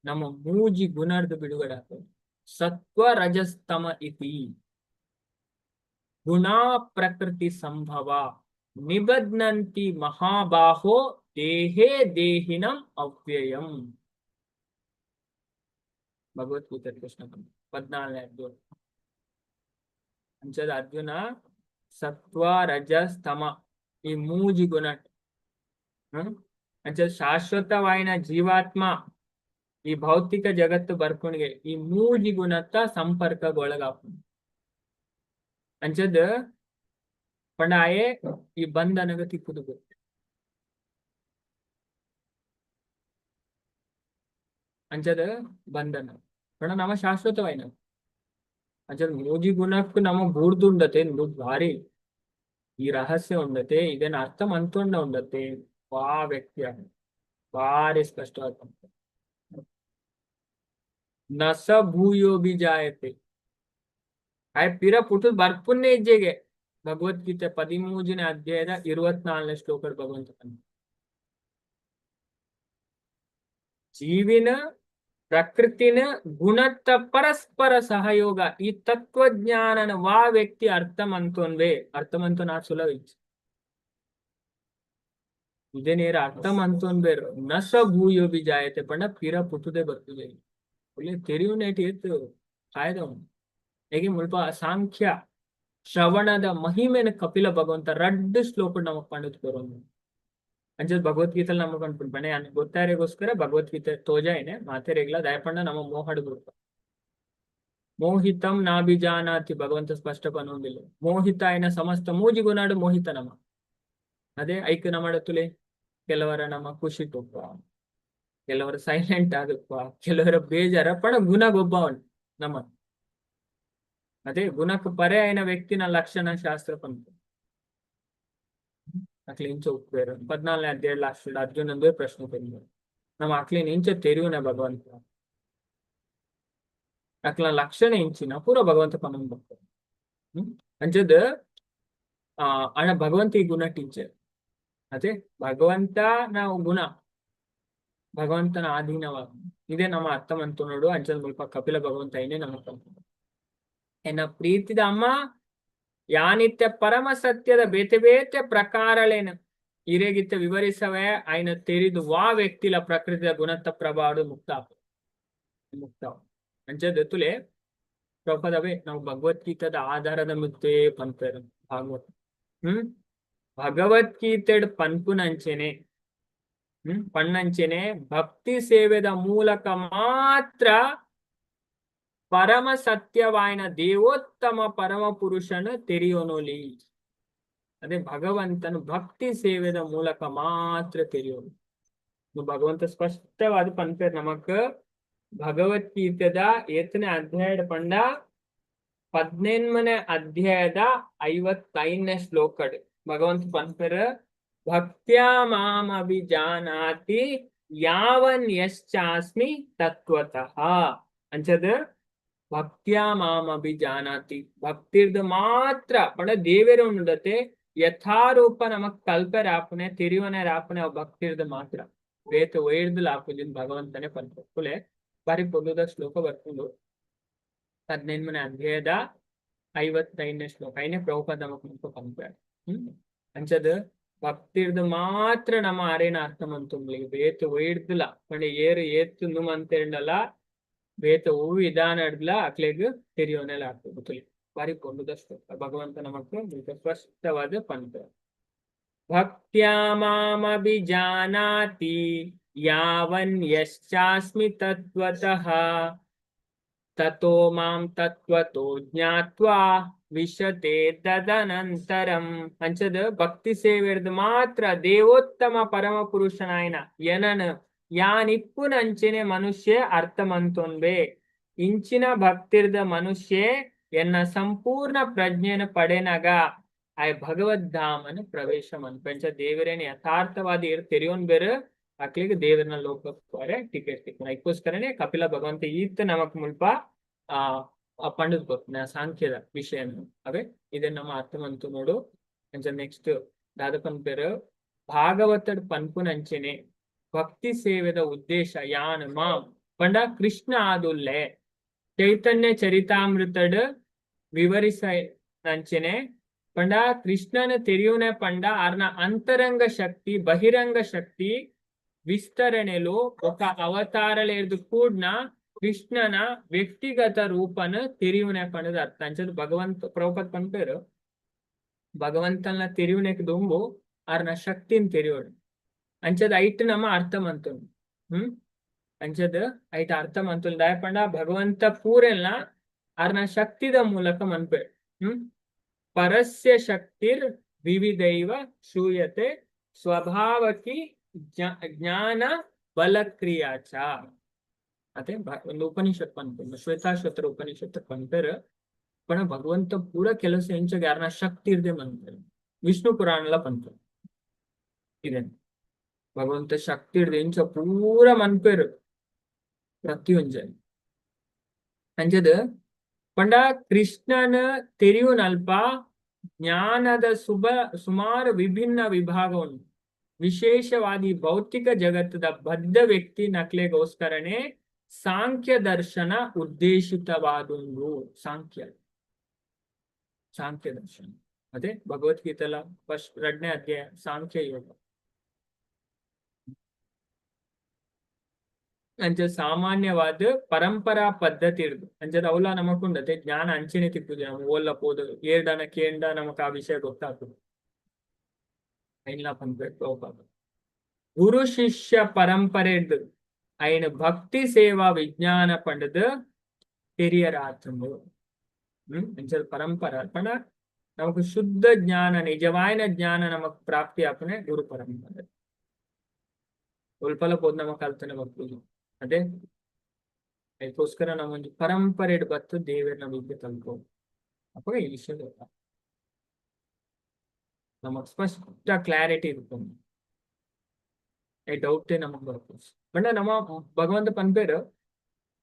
ನಮ್ಮ ಮೂಜಿ ಗುಣರ್ದು ಬಿಡುಗಡೆ ಆಗ್ತದೆ. ಸತ್ವ ರಜಸ್ತಮ ಇತಿ ಗುಣಾ ಪ್ರಕೃತಿ ಸಂಭವ ನಿಬಧ್ನಂತಿ ಮಹಾಬಾಹೋ ದೇಹೇ ದೇಹಿನಂ ಅವ್ಯಯಂ. ಭಗವದ್ಗೀತೆ ಕೃಷ್ಣ 14ನೇ ಅಧ್ಯಾಯ. ಅಂಚದ ಅರ್ಜುನ ಸತ್ವ ರಜಸ್ ತಮ ಈ ಮೂಜಿ ಗುಣ. ಅಂಚ ಶಾಶ್ವತವಾಯಿನ ಜೀವಾತ್ಮ ಈ ಭೌತಿಕ ಜಗತ್ತು ಬರ್ಕುಣಿಗೆ ಈ ಮೂಜಿ ಗುಣತ್ತ ಸಂಪರ್ಕಗೊಳಗಾಪುಂಡು. ಅಂಚದ ಪಂಡ ಆಯೆ ಈ ಬಂಧನಗ ತಿಕ್ಕುದು. ಅಂಚದ ಬಂಧನ ಪಂಡ ನಮ್ಮ ಶಾಶ್ವತವಾಯಿನ. ಅಂಚದ ಮೂಜಿ ಗುಣಕ್ಕೂ ನಮ್ಮ ಬೂರ್ದುಂಡತೆ ಭಾರಿ ಈ ರಹಸ್ಯ ಉಂಡತೆ. ಇದನ್ನ ಅರ್ಥ ಮಂತೊಂಡ ಉಂಡತೆ ವಾ ವ್ಯಕ್ತಿಯ ಭಾರಿ ಸ್ಪಷ್ಟವಾದ. ನಸ ಭೂಯೋ ಬಿ ಜಾಯತೆ ಆಯ್ ಪಿರ ಪುಟ್ಟು ಬರ್ಪುನ್ನೇ ಇಜ್ಜೆಗೆ. ಭಗವದ್ಗೀತೆ 13ನೇ ಅಧ್ಯಾಯದ 24ನೇ ಶ್ಲೋಕ ಭಗವಂತ ಜೀವಿನ ಪ್ರಕೃತಿನ ಗುಣತ್ತ ಪರಸ್ಪರ ಸಹಯೋಗ ಈ ತತ್ವಜ್ಞಾನನ ವಾ ವ್ಯಕ್ತಿ ಅರ್ಥ ಮಂತೊನ್ವೆ. ಅರ್ಥ ಮಂತೊನ್ ಆ ಸುಲಭ ಇಜ್ಜಿ. ಇದೇ ನೇರ ಅರ್ಥ ಮಂತೊನ್ಬೇರು ನಸ ಭೂಯೋ ಬಿ ಜಾಯತೆ ಪಂಡ ಪಿರ ಪುಟ್ಟುದೇ ಬರ್ತದೆ. ಒಳ್ಳೆ ತೆರಿಯುನೇಟಿ ಎತ್ತು ಕಾಯ್ದ ಉಂಡು. ಹೇಗೆ ಮುಲ್ಪ ಸಾಂಖ್ಯ ಶ್ರವಣದ ಮಹಿಮೆನ ಕಪಿಲ ಭಗವಂತ ರಡ್ಡು ಶ್ಲೋಕ ನಮಗ್ ಪಂಡತ್ ಕೊರೊಂದು. ಅಂಚದ ಭಗವದ್ಗೀತೆ ನಮಗ್ ಪನ್ಪುಂಡು ಪಂಡ ಯಾನ್ ಗೊತ್ತಾರೆಗೋಸ್ಕರ ಭಗವದ್ಗೀತೆ ತೋಜಾಯಿನೆ ಮಾತೆರೆಗ್ಲ. ದಯಪಂಡ ನಮ್ಮ ಮೋಹಡ್ ಬುಡ್ಪ. ಮೋಹಿತಂ ನಾಭಿಜಾನಾತಿ ಭಗವಂತ ಸ್ಪಷ್ಟ ಪನೊಂದಿಲ್ಲ. ಮೋಹಿತ ಆಯ್ನ ಸಮಸ್ತ ಮೂಜಿ ಗುಣಾಡು ಮೋಹಿತ ನಮ. ಅದೇ ಐಕ್ ನಮಡತುಲೆ ಕೆಲವರ ನಮ್ಮ ಖುಷಿ ತುಪ್ಪ, ಕೆಲವರು ಸೈಲೆಂಟ್ ಆದಪ್ಪ, ಕೆಲವರ ಬೇಜಾರ ಪಣ ಗುಣ ಗೊಬ್ಬವನ್ ನಮ್ಮ. ಅದೇ ಗುಣಕ್ಕೆ ಪರೆ అయిన ವ್ಯಕ್ತಿನ ಲಕ್ಷಣ ಶಾಸ್ತ್ರ ಪಂತ. ಅಕ್ಲೆ ಇಂಚ ಉಪ್ಪೇರು 14ನೇ ಅಧ್ಯಾಯ ಲಾಸ್ಟ್ ಅರ್ಜುನಂದು ಪ್ರಶ್ನೆ ಪೆಂದು ನಮ್ಮ ಅಕ್ಲಿನ ಇಂಚ ತೆರಿಯುನ ಭಗವಂತ ಅಕ್ಲ ಲಕ್ಷಣ ಇಂಚಿನ ಪೂರ ಭಗವಂತ ಪನೊಂದು ಬರ್ತಾರೆ. ಅಂಚದ ಆ ಅಣ್ಣ ಭಗವಂತ ಈ ಗುಣ ಟೀಚರ್. ಅದೇ ಭಗವಂತ ನಾವು ಗುಣ ಭಗವಂತನ ಆಧೀನವ ಇದೇ ನಮ್ಮ ಅರ್ಥ ಮಂತು ನೋಡು. ಅಂಚದ ಮುಲ್ಪ ಕಪಿಲ ಭಗವಂತ ಐನೇ ನಮ್ಮ ಎನ್ನ ಪ್ರೀತಿದ ಅಮ್ಮ ಯಾನಿತ್ಯ ಪರಮ ಸತ್ಯದ ಬೇತೆ ಬೇತೆ ಪ್ರಕಾರಳೇನು ಇರೆಗಿತ್ತ ವಿವರಿಸವೆ ಆಯ್ನ ತೆರಿದು ವಾ ವ್ಯಕ್ತಿಲ ಪ್ರಕೃತಿಯ ಗುಣತ್ತ ಪ್ರಭಾವ ಮುಕ್ತ ಮುಕ್ತ. ಅಂಚದ ತುಲೆ ಪ್ರಪದವೇ ನಾವು ಭಗವದ್ಗೀತದ ಆಧಾರದ ಮುತ್ತೆ ಪನ್ಪೇರು ಭಾಗವತ. ಭಗವದ್ಗೀತೆಡ್ ಪನ್ಪುನಂಚೆನೆ ಪಣ್ಣಂಚೆನೆ ಭಕ್ತಿ ಸೇವೆದ ಮೂಲಕ ಮಾತ್ರ ಪರಮ ಸತ್ಯವಾಯನ ದೇವೋತ್ತಮ ಪರಮ ಪುರುಷನ ತೆರಿಯೋನೊಲಿ. ಅದೇ ಭಗವಂತನು ಭಕ್ತಿ ಸೇವೆದ ಮೂಲಕ ಮಾತ್ರ ತೆರಿಯೋನು. ಭಗವಂತ ಸ್ಪಷ್ಟವಾದ ಪನ್ಪೇರ್ ನಮಕ್ ಭಗವದ್ಗೀತೆದ ಏತನೇ ಅಧ್ಯಾಯ ಪಂಡ 18ನೇ ಅಧ್ಯಾಯದ 55ನೇ ಶ್ಲೋಕಡ್ ಭಗವಂತ ಪನ್ಪೇರ್ ಭಕ್ತ್ಯಾ ಮಾಂ ಅಭಿಜಾನಾತಿ ಯಾವನ್ ಯಶ್ಚಾಸ್ಮಿ ತತ್ವತಃ. ಅಂಚದ ಭಕ್ತ್ಯಾ ಮಾಂ ಅಭಿಜಾನಾತಿ ಭಕ್ತಿರ್ದ ಮಾತ್ರ ಪಂಡ ದೇವೇರ ಉಂಡತೆ ಯಥಾರೂಪ ನಮಕ್ ಕಲ್ಪೆ ರಾಪನೆ ತಿರಿವನೆ ರಾಪನೆ ಅವ್ ಭಕ್ತಿರ್ದ ಮಾತ್ರ ಬೇತ ಒಯ್ರ್ದಲ ಆಪುಜಿನ್ ಭಗವಂತನೇ ಪನ್ಪೆ. ಕುಲೆ ಬಾರಿ ಪೊರ್ಲುದ ಶ್ಲೋಕ ಬರ್ಪುಂಡು 18ನೇ ಅಧ್ಯಾಯದ 55ನೇ ಶ್ಲೋಕ ಐನೇ ಪ್ರಭುಪಾದ ನಮಕ್ ಮುಲ್ಪ ಪನ್ಪೆ. ಅಂಚದ ಭಕ್ತಿರ್ದ ಮಾತ್ರ ನಮ್ಮ ಆರೇನ ಅರ್ಥ ಮಂತುಂಬ್ಲಿ ಬೇತ ಒಯ್ರ್ದಲ ಪಂಡ ಏರು ಏತು ಮಂತೇಂಡಲ ಬೇತ ಹೂವು ವಿಧಾನ ಹಿಡ್ದ್ಲ ಅಕ್ಲೆಗ್ ತೆರಿಯೋನೆಲ್ಲ ಆಗ್ತದೆ ಗೊತ್ತಿಲ್ಲ. ಬಾರಿ ಪೊರ್ಲುದ ಶ್ಲೋಕ ಭಗವಂತ ನಮಕ್ ಸ್ಪಷ್ಟವಾದ ಪನ್ಪೆ. ಭಕ್ತ್ಯಾ ಮಾಮಭಿಜಾನಾತಿ ಯಾವನ್ ಯಶ್ಚಾಸ್ಮಿ ತತ್ವತಃ ತತೋ ಮಾಂ ತತ್ವತೋ ಜ್ಞಾತ್ವಾ ವಿಶತೆ ತದನಂತರಂ. ಅಂಚದ ಭಕ್ತಿ ಸೇವೆರ್ದು ಮಾತ್ರ ದೇವೋತ್ತಮ ಪರಮ ಪುರುಷನಾಯನ ಎನನ್ ಯಾನಿಪ್ಪುನಂಚೆನೆ ಮನುಷ್ಯ ಅರ್ಥಮಂತೊನ್ಬೆ ಇಂಚಿನ ಭಕ್ತಿರ್ದ ಮನುಷ್ಯ ಎನ್ನ ಸಂಪೂರ್ಣ ಪ್ರಜ್ಞೆಯನ್ನು ಪಡೆನಗ ಆಯ್ ಭಗವದ್ಧಾಮನ ಪ್ರವೇಶ ಮನ್ಪೆಂಚ ದೇವರೇನ ಯಥಾರ್ಥವಾದ ಇರ್ ತೆರಿಯೋನ್ ಬೇರೆ ಅಕ್ಲಿಗೆ ದೇವರನ ಲೋಕಕ್ಕೆ ಟಿಕೆಟ್ ತಿಕ್ಕುನ. ಅದಕ್ಕೋಸ್ಕರನೇ ಕಪಿಲ ಭಗವಂತ ಈತ ನಮಕ್ ಮುಲ್ಪ ಆ ಪಂಡದ್ ಕೊರ್ಪುನ ಸಾಂಖ್ಯದ ವಿಷಯ ಅವೇ ಇದನ್ನ ನಮ್ಮ ಅರ್ಥಮಂತು ನೋಡು. ಅಂಚ ನೆಕ್ಸ್ಟ್ ದಾದ ಪನ್ಪೇರು ಭಾಗವತಡ್ ಪನ್ಪುನಂಚೆನೆ ಭಕ್ತಿ ಸೇವೆದ ಉದ್ದೇಶ ಯಾನ್ ಮಾಂ ಪಂಡ ಕೃಷ್ಣ ಆದುಲ್ಲೆ ಚೈತನ್ಯ ಚರಿತಾಮೃತಡ್ ವಿವರಿಸ ನಂಚೆನೆ ಪಂಡ ಕೃಷ್ಣನ ತೆರಿಯುನೆ ಪಂಡ ಆರ್ನ ಅಂತರಂಗ ಶಕ್ತಿ ಬಹಿರಂಗ ಶಕ್ತಿ ವಿಸ್ತರಣೆಲು ఒక ಅವತಾರಲೇರ್ದು ಕೂಡ್ನ ಕೃಷ್ಣನ ವ್ಯಕ್ತಿಗತ ರೂಪನ ತೆರಿಯುನೆ ಪಂಡದ ಅರ್ಥ. ಅಂಚದ ಭಗವಂತ ಪ್ರಭುಪಾದ ಪನ್ಪೇರು ಭಗವಂತನ ತೆರಿಯುನೆಕ್ ದುಂಬು ಆರ್ನ ಶಕ್ತಿನ್ ತೆರಿಯೋಡು. ಅಂಚದ ಐಟ್ ನಮ್ಮ ಅರ್ಥ ಮಂತುಂಡು. ಅಂಚದ ಐಟ್ ಅರ್ಥ ಮಂತುಂಡು ದಾಯ ಪಂಡ ಭಗವಂತ ಪೂರೆಲ್ನ ಆರ್ನ ಶಕ್ತಿದ ಮೂಲಕ ಮನ್ಪೆ. ಪರಸ್ಯ ಶಕ್ತಿರ್ ವಿವಿಧೈವ ಶ್ರೂಯತೆ ಸ್ವಭಾವಕಿ ಜ್ಞಾನ ಬಲಕ್ರಿಯಾಚ. ಅದೇ ಒಂದು ಉಪನಿಷತ್ ಪನ್ಪುಂಡು ಶ್ವೇತಾಶ್ವತರ ಉಪನಿಷತ್ ಪನ್ಪೆರ್ ಪಣ ಭಗವಂತ ಪೂರ ಕೆಲಸ ಎಂಚ ಯಾರನ ಶಕ್ತಿ ಇರ್ದೆ ಮನ್ಪೆರ್. ವಿಷ್ಣು ಪುರಾಣಲ ಪನ್ಪೆರ್ ಇದೆ ಭಗವಂತ ಶಕ್ತಿ ಇರ್ದೆ ಎಂಚ ಪೂರ ಮನ್ಪೆರ್ ಪ್ರತಿಯೊಂಜ. ಅಂಚದ ಪಂಡ ಕೃಷ್ಣನ ತೆರಿಯುನಲ್ಪ ಜ್ಞಾನದ ಸುಮಾರು ವಿಭಿನ್ನ ವಿಭಾಗ ಉಂಟು. ವಿಶೇಷವಾಗಿ ಭೌತಿಕ ಜಗತ್ತದ ಬದ್ಧ ವ್ಯಕ್ತಿ ನಕ್ಲೆಗೋಸ್ಕರನೇ ಸಾಂಖ್ಯ ದರ್ಶನ ಉದ್ದೇಶಿತವಾದುಂಡು. ಸಾಂಖ್ಯ ಸಾಂಖ್ಯ ದರ್ಶನ ಅದೇ ಭಗವದ್ಗೀತೆಲ ಫಸ್ಟ್ 2ನೇ ಅಧ್ಯಾಯ ಸಾಂಖ್ಯ ಯೋಗ. ಅಂಚ ಸಾಮಾನ್ಯವಾದ ಪರಂಪರಾ ಪದ್ಧತಿ ಇರ್ದು ಅಂಚದ ಅವಲ ನಮಕುಂಡತೆ ಜ್ಞಾನ ಅಂಚೆನೆ ತಿಕ್ಕುದು ನಮ್ ಓಲ್ಲ ಪೋದು ಏರ್ಡನ ಕೇಂಡ ನಮಕ್ ಆ ವಿಷಯ ಗೊತ್ತಾಗ್ತದೆ. ಐನ್ಲ ಪನ್ಪೆರ್ ಪ್ರಭುಪಾದ. ಗುರು ಶಿಷ್ಯ ಪರಂಪರೆ ಐನ ಭಕ್ತಿ ಸೇವಾ ವಿಜ್ಞಾನ ಪಂಡದು ತೆರಿಯರಾತುಂಡು. ಅಂಚದ ಪರಂಪರ ಪಂಡ ನಮಕ್ ಶುದ್ಧ ಜ್ಞಾನ ನಿಜವಾಯಿನ ಜ್ಞಾನ ನಮಕ್ ಪ್ರಾಪ್ತಿ ಆಪುನೆ ಗುರು ಪರಂಪರೆ. ಒಲ್ಪಲ ಪೋದ್ ನಮ ಕಲ್ತನೆ ಬರ್ಪುಜಿ. ಅದೇ ಅದಕ್ಕೋಸ್ಕರ ನಮ್ಮೊಂಜಿ ಪರಂಪರೆಡ್ ಬತ್ತು ದೇವೆರ್ನ ವಿದ್ಯೆ ಕಲ್ಪೊ. ಅಪಗ ಈ ವಿಷಯ ಗೊತ್ತ ನಮಗ್ ಸ್ಪಷ್ಟ ಕ್ಲಾರಿಟಿ ಇರ್ಪುಂಡು. ಈ ಡೌಟೇ ನಮಗ್ ಬರ್ಪುಜಿ. ಪಂಡ ನಮ್ಮ ಭಗವಂತ ಪನ್ಪೆರ್,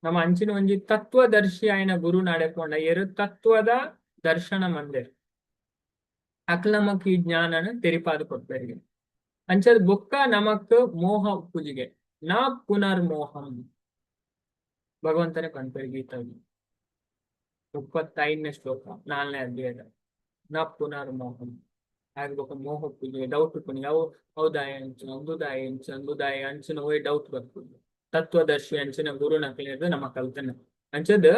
ನಮ್ಮ ಅಂಚಿನ ಒಂಜಿ ತತ್ವದರ್ಶಿ ಆಯಿನ ಗುರು ನಾಡೆಪೋಂಡ ಏರು ತತ್ವದ ದರ್ಶನ ಮಂದೆರ್, ಅಕ್ಲ ನಮಕ್ ಈ ಜ್ಞಾನನ ತೆರಿಪಾದ್ ಕೊರ್ಪೆರ್ಗೆ. ಅಂಚದ ಬೊಕ್ಕ ನಮಕ್ ಮೋಹ ಉಪ್ಪುಜಿಗೆ. ನಾ ಪುನರ್ಮೋಹಂ ಭಗವಂತನೇ ಪನ್ಪೆರ್ ಗೀತಾಗಿ, 35ನೇ ಶ್ಲೋಕ, 4ನೇ ಅಧ್ಯಾಯದ. ನ ಪುನರ್ಮೋಹಂ ಆಗ ಬೊಕ್ಕ ಮೋಹ ಉಪ್ಪುಜಿಗೆ, ಡೌಟ್ ಉಪ್ಪುನಿ. ಅವು ಹೌದಾಯ ಅಂಚ, ಅಂದುದಾಯ ಅಂಚ, ಅಂದುದಾಯ ಅಂಚಿನ ಹೋಯ್ ಡೌಟ್ ಬರ್ಪುಜಿ. ತತ್ವದರ್ಶಿ ಅಂಚಿನ ಗುರುನಕ್ಲೆರ್ದ್ ನಮ ಕಲ್ತನ. ಅಂಚದ್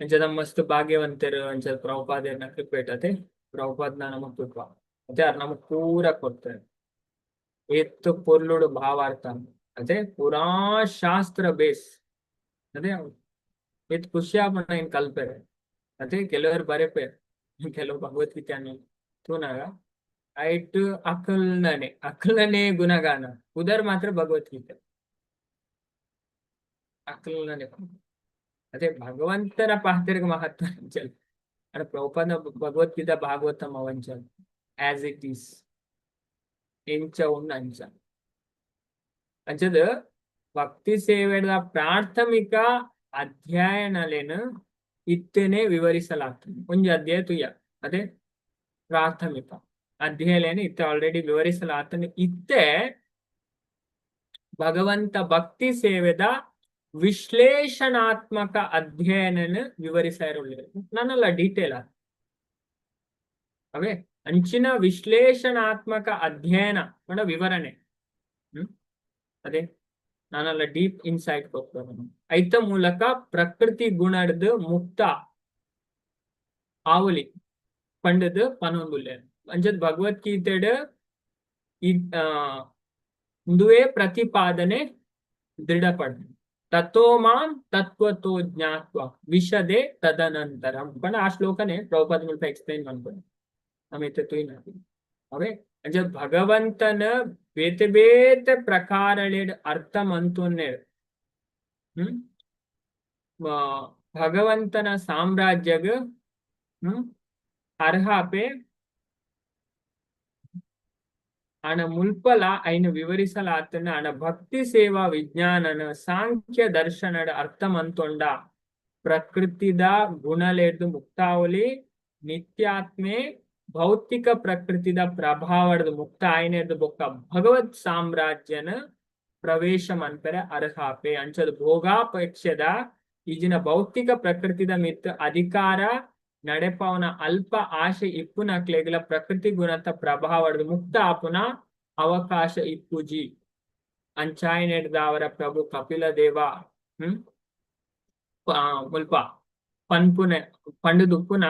ಅಂಚದ ಮಸ್ತ್ ಭಾಗ್ಯವಂತೆರ್. ಅಂಚದ ಪ್ರಭುಪಾದೆರ್ನ ಕೃಪೆಟ್ ಅತೆ. ಪ್ರಭುಪಾದ್ನ ನಮಕ್ ಕೃಪ ಅತೆ. ಆರ್ ನಮಕ್ ಪೂರ ಕೊರ್ತಾರೆ. ಏತ್ ಪೊರ್ಲುಡು ಭಾವಾರ್ಥ ಅದೇ, ಪೂರಾ ಶಾಸ್ತ್ರ ಬೇಸ್ ಅದೇ. ಏತ್ ಖುಷಿ ಆಪುಂಡು ಏನ್ ಕಲ್ಪೆರೆ ಅದೇ. ಕೆಲವರು ಬರೆಪೆರ್, ಕೆಲವು ಭಗವದ್ಗೀತೆ ತೂನಾಗ ಐಟ್ ಅಕಲ್ನನೆ ಅಕಲ್ನನೆ ಗುಣಗಾನ, ಉದರ್ ಮಾತ್ರ ಭಗವದ್ಗೀತೆ ಅಕಲ್ನನೆ ಅದೇ. ಭಗವಂತನ ಪಾತ್ರೆಗೆ ಮಹತ್ವ ಅಂಚಲ್ ಅರೆ. ಪ್ರಭುಪಾದ ಭಗವದ್ಗೀತಾ ಭಾಗವತಂ ಅವಂಚಲ್ ಆಸ್ it is ಎಂಚ ಉಂಡು ಅಂಚ. ಅಂಚದ ಭಕ್ತಿ ಸೇವೆದ ಪ್ರಾಥಮಿಕ ಅಧ್ಯಯನಲೆನ್ ಇತ್ತನೆ ವಿವರಿಸಲಾಗ್ತದೆ. ಒಂಜಿ ಅಧ್ಯಾಯ ತುಯ್ಯ ಅದೇ. ಪ್ರಾಥಮಿಕ ಅಧ್ಯಯನ ಇತ್ತೆ ಆಲ್ರೆಡಿ ವಿವರಿಸಲಾಗ್ತದೆ. ಇತ್ತೆ ಭಗವಂತ ಭಕ್ತಿ ಸೇವೆದ ವಿಶ್ಲೇಷಣಾತ್ಮಕ ಅಧ್ಯಯನನ ವಿವರಿಸಾಯಿರುಳ್ಳೆರ್ ನಾನಲ್ಲ ಡೀಟೇಲ್. ಅವೇ ಅಂಚಿನ ವಿಶ್ಲೇಷಣಾತ್ಮಕ ಅಧ್ಯಯನ ಪಂಡ ವಿವರಣೆ. ಅದೇ ನಾನಲ್ಲ ಡೀಪ್ ಇನ್ಸೈಟ್ ಕೊಡ್ತೇನೆ. ಐತ ಮೂಲಕ ಪ್ರಕೃತಿ ಗುಣಡ್ದು ಮುಕ್ತ ಆವಲಿ ಪಂಡದು ಪನೊಂದುಲ್ಲೆರ್. ಅಂಚದ ಭಗವದ್ಗೀತೆಡ್ ಇಂದುವೇ ಪ್ರತಿಪಾದನೆ ದೃಢಪಡ್. ತಥೋ ಮಾಂ ತತ್ವತೋ ಜ್ಞಾತ್ವ ವಿಶದೆ ತದನಂತರಂ ಪಂಡ ಆ ಶ್ಲೋಕನೆ ಪ್ರಭುಪಾದ ಮುಲ್ಪ ಎಕ್ಸ್ಪ್ಲೈನ್ ಮನ್ಪುಂಡು. ನಮ ತೂಯಿನ ಅವೇ. ಅಂಚ ಭಗವಂತನ ಬೇತೆ ಬೇತೆ ಪ್ರಕಾರಲೆಡ್ ಅರ್ಥ ಮಂತೊನ್ನೆರ್. ಭಗವಂತನ ಸಾಮ್ರಾಜ್ಯಗ್ ಅರ್ಹಾಪೆ ಅಣ ಮುಲ್ಪಲ ಐನ ವಿವರಿಸಲಾತನ ಅಣ ಭಕ್ತಿ ಸೇವಾ ವಿಜ್ಞಾನನ ಸಾಂಖ್ಯ ದರ್ಶನದ ಅರ್ಥ ಮಂತೊಂಡ ಪ್ರಕೃತಿದ ಗುಣಲೆಡ್ದು ಮುಕ್ತಾವಲಿ, ನಿತ್ಯಾತ್ಮೆ ಭೌತಿಕ ಪ್ರಕೃತಿದ ಪ್ರಭಾವದ ಮುಕ್ತ ಆಯ್ನೆರ್ದು ಬೊಕ್ಕ ಭಗವತ್ ಸಾಮ್ರಾಜ್ಯನ ಪ್ರವೇಶ ಮನ್ಪೆರೆ ಅರ್ಹಾಪೆ. ಅಂಚದ ಭೋಗಾಪೇಕ್ಷದ ಈಜಿನ ಭೌತಿಕ ಪ್ರಕೃತಿದ ಮಿತ್ ಅಧಿಕಾರ ನಡೆಪವನ ಅಲ್ಪ ಆಶೆ ಇಪ್ಪುನಕ್ಲೆಗ್ಲ ಪ್ರಕೃತಿ ಗುಣತ ಪ್ರಭಾವದ ಮುಕ್ತ ಆಪುನ ಅವಕಾಶ ಇಪ್ಪುಜಿ. ಅಂಚಾಯಿನೆಡ್ದಾವರ ಪ್ರಭು ಕಪಿಲ ದೇವ ಮುಲ್ಪ ಪನ್ಪುನೆ ಪಂಡುದುಪ್ಪುನ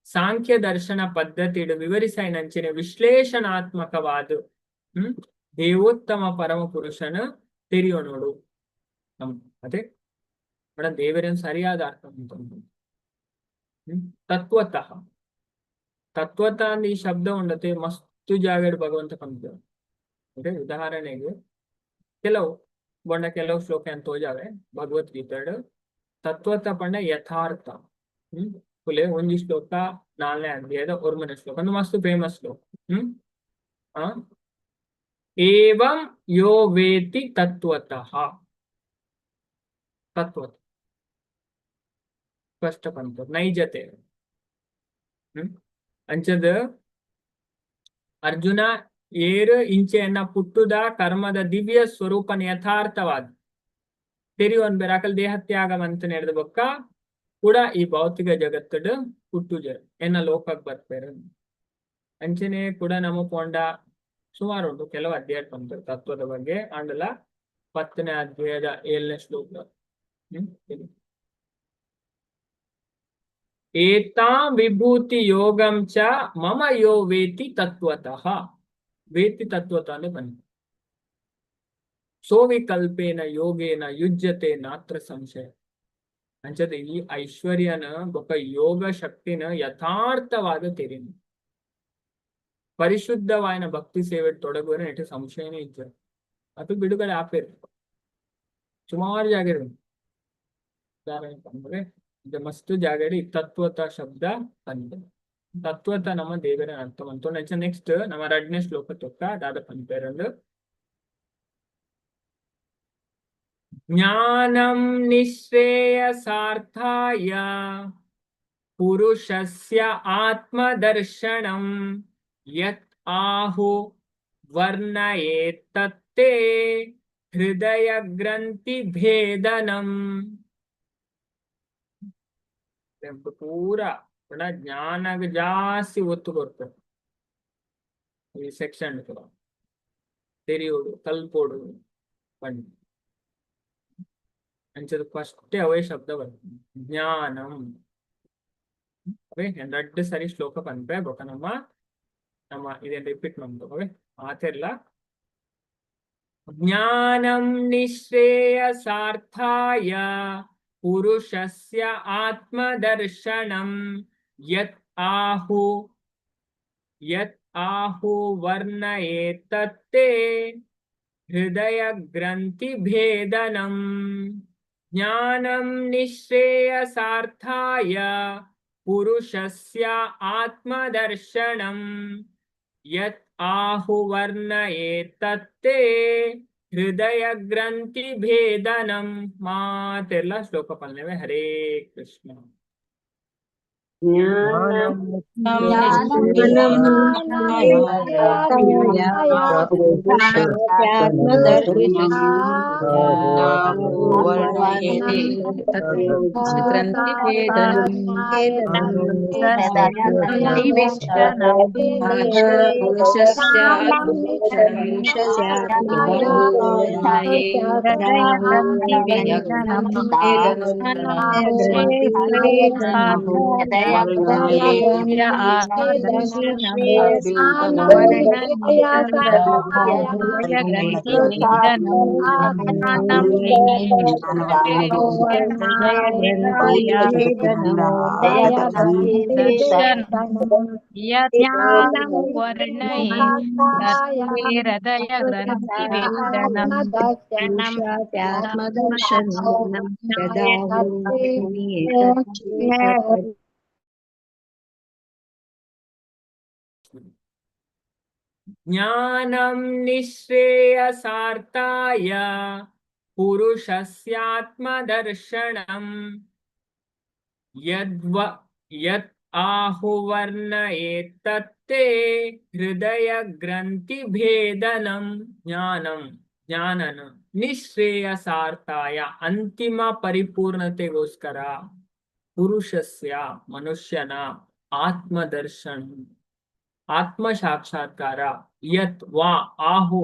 ಸಾಂಖ್ಯ ದರ್ಶನ ಪದ್ಧತಿಡ್ ವಿವರಿಸೈನಂಚಿನ ವಿಶ್ಲೇಷಣಾತ್ಮಕವಾದ ದೇವೋತ್ತಮ ಪರಮ ಪುರುಷನ ತೆರಿಯೊನೋಡು ಅದೇ. ಮೇಡಮ್, ದೇವರನ್ನು ಸರಿಯಾದ ಅರ್ಥ ಅಂತ ತತ್ವತಃ. ತತ್ವತಃ ಅಂದ್ರೆ ಈ ಶಬ್ದ ಉಂಡತೆ ಮಸ್ತು ಜಾಗಡ್ ಭಗವಂತ ಪನ್ಪೆರ್. ಓಕೆ, ಉದಾಹರಣೆಗೆ ಕೆಲವು ಬೊಂಡ ಕೆಲವು ಶ್ಲೋಕ ಅಂತ ತೋಜಾವೆ ಭಗವದ್ಗೀತೆಡ್. ತತ್ವತ ಪಂಡ ಯಥಾರ್ಥ. ಕುಲೆ ಒಂಜಿ ಶ್ಲೋಕ, 4ನೇ ಅಧ್ಯಾಯದ ಒರ್ಮನೆ ಶ್ಲೋಕ, ಒಂದು ಮಸ್ತ್ ಫೇಮಸ್ ಶ್ಲೋಕ. ಹ್ಮ್ ಆ ಏವಂ ಯೋ ವೇತಿ ತತ್ವತಃ. ತತ್ವತ ಸ್ಪಷ್ಟ ಪಂತ ನೈಜತೆ. ಅಂಚದ ಅರ್ಜುನ ಏರು ಇಂಚೆಯನ್ನ ಪುಟ್ಟುದ ಕರ್ಮದ ದಿವ್ಯ ಸ್ವರೂಪನ ಯಥಾರ್ಥವಾದ ತೆರಿಯೊನ್ ಬೇರೆ ಅಕಲ್ ದೇಹತ್ಯಾಗ ಅಂತ ನಡೆದ ಬೊಕ್ಕ ಕೂಡ ಈ ಭೌತಿಕ ಜಗತ್ತಡ್ ಹುಟ್ಟುಜರ್, ಎನ್ನ ಲೋಕಕ್ ಬರ್ಪೇರು. ಅಂಚನೆ ಕೂಡ ನಮ್ಮ ಪೋಂಡ ಸುಮಾರು ಉಂಟು ಕೆಲವು ಅಧ್ಯಾಯ ಪಂಪೆರ್ ತತ್ವದ ಬಗ್ಗೆ. ಆಂಡಲ 10ನೇ ಅಧ್ಯಾಯದ 7ನೇ ಶ್ಲೋಕ. ಇದು. ಏತಾಂ ವಿಭೂತಿ ಯೋಗಂ ಚ ಮಮ ಯೋ ವೇತಿ ತತ್ವತಃ. ವೇತಿ ತತ್ವತಃ ಅಂದ್ರೆ ಬನ್ನಿ. ಸೋವಿಕಲ್ಪೇನ ಯೋಗೇನ ಯುಜ್ಯತೆ ನಾತ್ರ ಸಂಶಯ. ಅಂಚದ ಈ ಐಶ್ವರ್ಯನ ಬೊಕ ಯೋಗ ಶಕ್ತಿನ ಯಥಾರ್ಥವಾದ ತೆರಿನು ಪರಿಶುದ್ಧವಾಯಿನ ಭಕ್ತಿ ಸೇವೆ ತೊಡಗುವ ನೆಟ್ ಸಂಶಯನೇ ಇಜ್ಜ. ಅದು ಬಿಡುಗಡೆ ಆಪೇರು ಸುಮಾರು ಜಾಗ ಉದಾಹರಣೆ ಅಂದ್ರೆ ಇದು ಮಸ್ತ್ ಜಾಗಡಿ ತತ್ವತ ಶಬ್ದ ಬಂದ. ತತ್ವತ ನಮ್ಮ ದೇವರ ಅರ್ಥ ಬಂತು. ನೆಕ್ಸ್ಟ್ ನಮ್ಮ ಎರಡನೇ ಶ್ಲೋಕ ತೊಕ್ಕ ದಾದ ಪಂಪೇರಂದು. ಜ್ಞಾನಂ ನಿಶ್ರೇಯಸಾರ್ಥಾಯ ಪುರುಷಸ್ಯ ಆತ್ಮದರ್ಶನಂ ಯತ್ ಆಹು ವರ್ಣಯೇತ್ತತ್ತೇ ಹೃದಯ ಗ್ರಂಥಿ ಭೇದನಂ. ಪೂರ ಪಂಡ ಜ್ಞಾನಗ್ ಜಾಸ್ತಿ ಒತ್ತು ಕೊಡ್ತಾರೆ ಈ ಸೆಕ್ಷನ್ ಕೂಡ. ತೆರಿಯೋಡು ಕಲ್ಪೋಡು ಪಂಡ ಅಂಚದ ಫಸ್ಟ್ ಅವೇ ಶಬ್ದ ಬರ್ತದೆ, ಜ್ಞಾನಂ. ಅವೇ ರಡ್ಡ್ ಸರಿ ಶ್ಲೋಕ ಪನ್ಪೆ ಬೊಕ ನಮ್ಮ ನಮ್ಮ ಇದನ್ನ ರಿಪೀಟ್ ಮಂತು ಅವೇ ಆತೆರ್ಲ. ಜ್ಞಾನಂ ನಿಶ್ರೇಯಸಾರ್ಥಾಯ ಪುರುಷಸ್ಯ ಆತ್ಮದರ್ಶನಂ ಯತ್ ಆಹು ಯತ್ ಆಹು ವರ್ಣಯೇತತ್ತೇ ಹೃದಯ ಗ್ರಂಥಿ ಭೇದನಂ. ಜ್ಞಾನಂ ನಿಶ್ರೇಯಸಾರ್ಥಾಯ ಪುರುಷಸ್ಯ ಆತ್ಮದರ್ಶನಂ ಯತ್ ಆಹು ವರ್ಣಯೇತತ್ತೇ ಹೃದಯ ಗ್ರಂಥಿ ಭೇದನಂ. ಮಾತೆಲ್ಲ ಶ್ಲೋಕ ಪಲ್ಲೆವೆ. ಹರೇ ಕೃಷ್ಣ. ಜ್ಞಾನಂ ನಿಶ್ರೇಯಸಾರ್ಥಾಯ ಪುರುಷಸ್ಯಾತ್ಮದರ್ಶನಂ ಯದ್ವ ಯತ್ ಆಹುವರ್ಣಯೇತತ್ತೇ ಹೃದಯ ಗ್ರಂಥಿ ಭೇದನಂ. ಜ್ಞಾನಂ ಜ್ಞಾನನ ನಿಶ್ರೇಯಸಾರ್ಥಾಯ ಅಂತಿಮ ಪರಿಪೂರ್ಣತೆಗೋಸ್ಕರ ಪುರುಷಸ್ಯ ಮನುಷ್ಯನ ಆತ್ಮದರ್ಶನ ಆತ್ಮ ಸಾಕ್ಷಾತ್ಕಾರ ಯತ್ ವಾ ಆಹು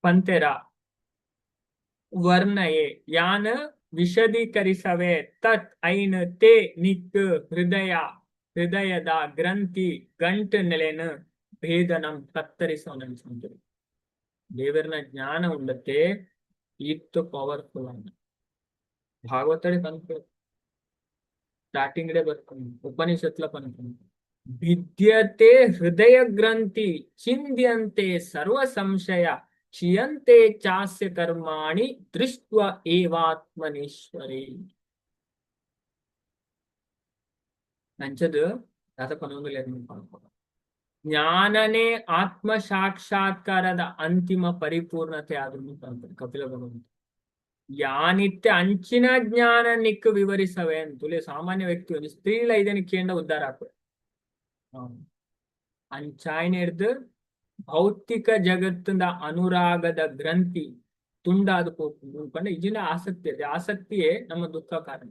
ಪಂತೆರ ವರ್ಣಯೇ ಯಾನ ವಿಶದೀಕರಿಸವೆ ತತ್ ಐನ್ ತೇ ನಿಕ್ ಹೃದಯ ಹೃದಯದ ಗ್ರಂಥಿ ಗಂಟು ನೆಲೆನ ಭೇದನಂ ಕತ್ತರಿಸೋಣ. ದೇವರನ ಜ್ಞಾನ ಉಂಡತೆ ಇತ್ತು ಪವರ್ಫುಲ್ ಅನ್ನ ಭಾಗವತಡೆ ಪಂಪ ಸ್ಟಾರ್ಟಿಂಗ್ ಡೇ ಬರ್ಕೊಂಡು ಉಪನಿಷತ್ಲ ಪನ್ಪುಂಡು. ಭಿದ್ಯತೆ ಹೃದಯ ಗ್ರಂಥಿ ಚಿಂದ್ಯಂತೆ ಸರ್ವ ಸಂಶಯ ಕ್ಷೀಯಂತೆ ಚಾಸ್ಯ ಕರ್ಮಾಣಿ ದೃಷ್ಟ್ವ ಏವಾತ್ಮನೇಶ್ವರಿ. ನಂಚದು ದಾದ ಪನೊಂದು ಜ್ಞಾನನೇ ಆತ್ಮ ಸಾಕ್ಷಾತ್ಕಾರದ ಅಂತಿಮ ಪರಿಪೂರ್ಣತೆ ಆದ್ರೂ ಕಪಿಲ ಭಗವಂತ ಯಾನಿತ್ಯ ಅಂಚಿನ ಜ್ಞಾನ ನಿಕ್ಕು ವಿವರಿಸವೆ ಅಂತುಲೆ ಸಾಮಾನ್ಯ ವ್ಯಕ್ತಿ ಒಂದು ಸ್ತ್ರೀಲ ಇದನ್ನು ಕೇಂದ್ರ ಉದ್ಧಾರ ಹಾಕುವೆ. ಅಂಚಾಯ್ನೆಡ್ದು ಭೌತಿಕ ಜಗತ್ತಿನ ಅನುರಾಗದ ಗ್ರಂಥಿ ತುಂಡಾದ ಪೋಪುಂಡು ಪಂಡ ಇಜಿನ ಆಸಕ್ತಿ ಅದೆ ಆಸಕ್ತಿಯೇ ನಮ್ಮ ದುಃಖ ಕಾರಣ.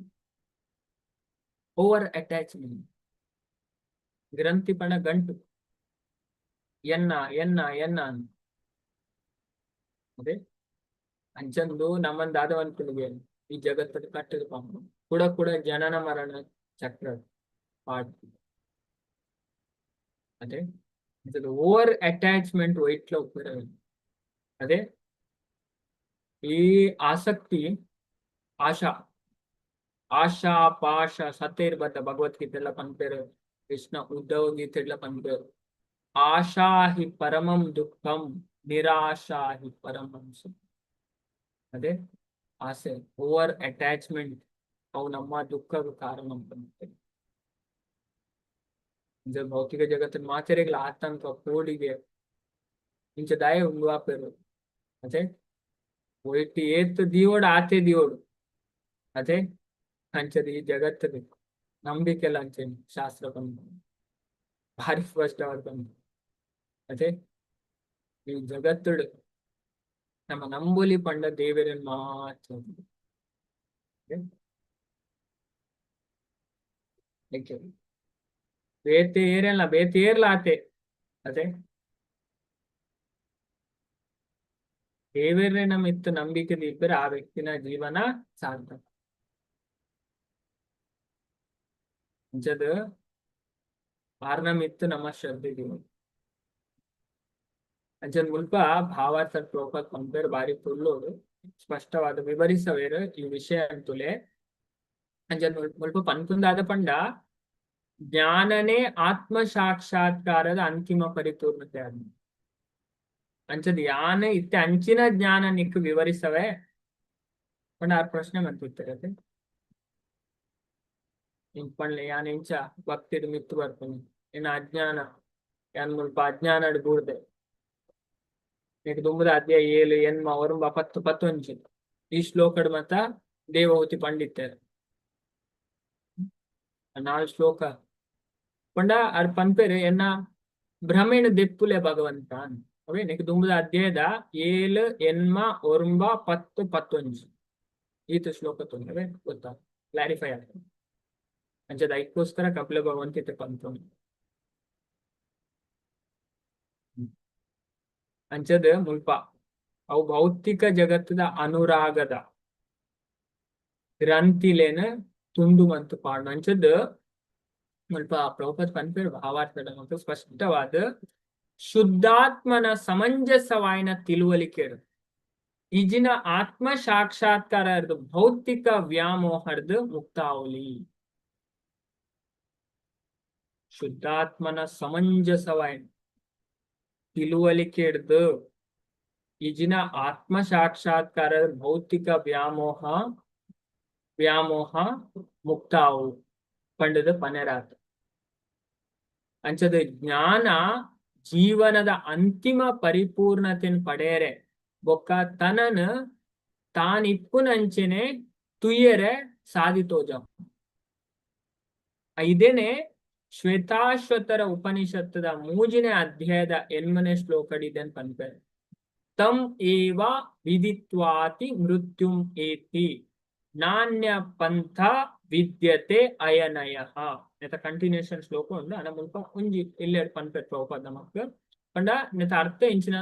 ಓವರ್ ಅಟ್ಯಾಚ್ಮೆಂಟ್ ಗ್ರಂಥಿ ಪಂಡ ಗಂಟು ಎನ್ನ ಎನ್ನ ಎನ್ನ ಅಂತ ಅದೇ ಅಂಚಂದು ನಮ್ಮಂದಾದ ಅನ್ಕೊಂಡಿಗೆ ಈ ಜಗತ್ತದ ಕಟ್ಟದ ಪಾಪ ಕೂಡ ಕೂಡ ಜನನ ಮರಣ ಚಕ್ರ ಪಾಠ ಅದೇ ಓವರ್ ಅಟ್ಯಾಚ್ಮೆಂಟ್ ವೈಟ್ಲ ಅದೇ ಈ ಆಸಕ್ತಿ ಆಶಾ ಆಶಾ ಪಾಶ ಸತ್ಯ ಇರ್ಬತ್ತ ಭಗವದ್ಗೀತೆ ಎಲ್ಲ ಪನ್ಪೇರು ಕೃಷ್ಣ ಉದ್ಧವ ಗೀತೆ ಎಲ್ಲ ಪನ್ಪೇರು. ಆಶಾ ಹಿ ಪರಮಂ ದುಃಖಂ ನಿರಾಶಾ ಹಿ ಪರಮಂಸ. ಅದೇ ಆಸೆ, ಓವರ್ ಅಟ್ಯಾಚ್ಮೆಂಟ್, ಅವು ನಮ್ಮ ದುಃಖದ ಕಾರಣ ಅಂತ. ಭೌತಿಕ ಜಗತ್ತಿನ ಮಾತೆರೆಗ್ಲ ಆತಂಕ, ಪೋಡಿಗೆ ಇಂಚ ದಾಯ ಉಂಡುವಾಪೆರು ಅದೇ ಒಯ್ಟ್ ಏತ್ ದಿಯೋಡು ಆತೆ ದಿಯೋಡು. ಅದೇ ಅಂಚದ ಈ ಜಗತ್ತದ ನಂಬಿಕೆಲ್ಲ ಅಂಚೆನೆ ಶಾಸ್ತ್ರ ಬಂದು ಭಾರಿ ಸ್ಪಷ್ಟವಾದ ಬಂದು. ಅದೇ ಈ ಜಗತ್ತುಡು ನಮ್ಮ ನಂಬೊಲಿ ಪಂಡ ದೇವರನ್ ಮಾತ್ರ. ಬೇತೆ ಏರಲ್ಲ, ಬೇತೆ ಏರ್ಲ ಆತೆ. ಅದೇ ದೇವರೇ ನಮ್ಮ ಇತ್ತು ನಂಬಿಕೆ ಇದ್ದರೆ ಆ ವ್ಯಕ್ತಿನ ಜೀವನ ಸಾರ್ಥಕ. ಅಂಚದ ಆರ್ನಮಿತ್ತು ನಮ್ಮ ಶ್ರದ್ಧೆ ಜೀವನ. ಅಂಚನ್ ಮುಲ್ಪ ಭಾವಾರ್ಥ ಶ್ಲೋಕ ಪಂಪೇರ್ ಬಾರಿ ಪೊರ್ಲುಡು ಸ್ಪಷ್ಟವಾದ ವಿವರಿಸವೇರು ಈ ವಿಷಯ ಅಂತುಲೆ. ಅಂಚನ್ ಮುಲ್ಪ ಪನ್ಪುಂದಾದ ಪಂಡ ಜ್ಞಾನನೇ ಆತ್ಮ ಸಾಕ್ಷಾತ್ಕಾರದ ಅಂತಿಮ ಪರಿಪೂರ್ಣತೆ ಆದ. ಅಂಚದ ಯಾನ ಇತ್ತೆ ಅಂಚಿನ ಜ್ಞಾನ ನಿಕ್ಕು ವಿವರಿಸವೆ ಪಂಡ ಆ ಪ್ರಶ್ನೆ ಮಂತಿತ್ತಾರೆ. ಇಂಪಣ್ಲೆ ಯಾನ್ ಇಂಚ ಭಕ್ತಿಡ್ ಮಿತ್ತು ಬರ್ಪುನಿ, ಎನ್ನ ಅಜ್ಞಾನ, ಯಾನ್ ಮುಲ್ಪ ಅಜ್ಞಾನಡ್ ಬೂರ್ದೆ. ನಿಕ್ ದುಂಬುದ ಅಧ್ಯಾಯ 7 ಎನ್ಮ ಒರುಂಬ 10 11 ಈ ಶ್ಲೋಕಡ್ ಮತ ದೇವಹೂತಿ ಪಂಡಿತ್ತೆರ್ ನಾಲ್ ಶ್ಲೋಕ ಪಂಡ ಅರ್ ಪನ್ಪೆರ್ ಎನ್ನ ಭ್ರಮೇಣ ದೆಪ್ಪುಲೆ ಭಗವಂತ. ಅವೇ ನಿಕ್ ದುಂಬುದ ಅಧ್ಯಾಯದ 7 ಎನ್ಮ ಒರುಂಬ 10 11 ಈತ ಶ್ಲೋಕ ತೊಂದರೆ ಗೊತ್ತಾ ಕ್ಲಾರಿಫೈ ಆಗ್ತದೆ. ಅಂಚದ ಐಕ್ಕೋಸ್ಕರ ಕಪಿಲ ಭಗವಂತ ಇತ್ತೆ ಪನ್ಪುನು. ಅಂಚದ ಮುಲ್ಪ ಅವು ಭೌತಿಕ ಜಗತ್ತದ ಅನುರಾಗದ ಗ್ರಂಥಿಲೇನ ತುಂಡು ಮಂತು ಪಾಡು. ಅಂಚದ ಮುಲ್ಪ ಪ್ರಭುಪಾದ ಪನ್ಪೆರ್ ಭಾವಾರ್ಥದ ಮತ್ತು ಸ್ಪಷ್ಟವಾದ ಶುದ್ಧಾತ್ಮನ ಸಮಂಜಸವಾಯಿನ ತಿಳುವಳಿಕೆ ಈಜಿನ ಆತ್ಮ ಸಾಕ್ಷಾತ್ಕಾರ ಭೌತಿಕ ವ್ಯಾಮೋಹರ್ದು ಮುಕ್ತಾವಲಿ. ಶುದ್ಧಾತ್ಮನ ಸಮಂಜಸವಾಯಿನ ತಿಳುವಳಿಕೆ ಹಿಡ್ದು ಈಜಿನ ಆತ್ಮ ಸಾಕ್ಷಾತ್ಕಾರ ಭೌತಿಕ ವ್ಯಾಮೋಹ ವ್ಯಾಮೋಹ ಮುಕ್ತಾವು ಪಂಡದ ಪನೆರಾತ. ಅಂಚದ ಜ್ಞಾನ ಜೀವನದ ಅಂತಿಮ ಪರಿಪೂರ್ಣತೆನ್ ಪಡೆಯರೆ ಬೊಕ್ಕ ತನನ್ ತಾನಿಪ್ಪುನಂಚೆನೆ ತುಯ್ಯರೆ ಸಾಧಿತೋಜ. ಇದೇನೆ ಶ್ವೇತಾಶ್ವತರ ಉಪನಿಷತ್ತದ 3ನೇ ಅಧ್ಯಾಯದ 8ನೇ ಶ್ಲೋಕಡಿದನ್ ಪನ್ಪೆರ್. ತಂ ಏವ ವಿದಿತ್ವಾತಿ ಮೃತ್ಯುಂ ಏತಿ ನಾಣ್ಯ ಪಂಥ ವಿದ್ಯತೆ ಅಯನಯ. ನೆತ ಕಂಟಿನ್ಯೂಷನ್ ಶ್ಲೋಕ ಉಂಡು ಅನ ಮುಲ್ಪ ಒಂಜಿ ಎಲ್ಲೆಡ್ ಪನ್ಪೆರ್ ಪ್ರಭುಪಾದ ನಮಕ್ ಪಂಡ ನೆತ ಅರ್ಥ ಇಂಚಿನ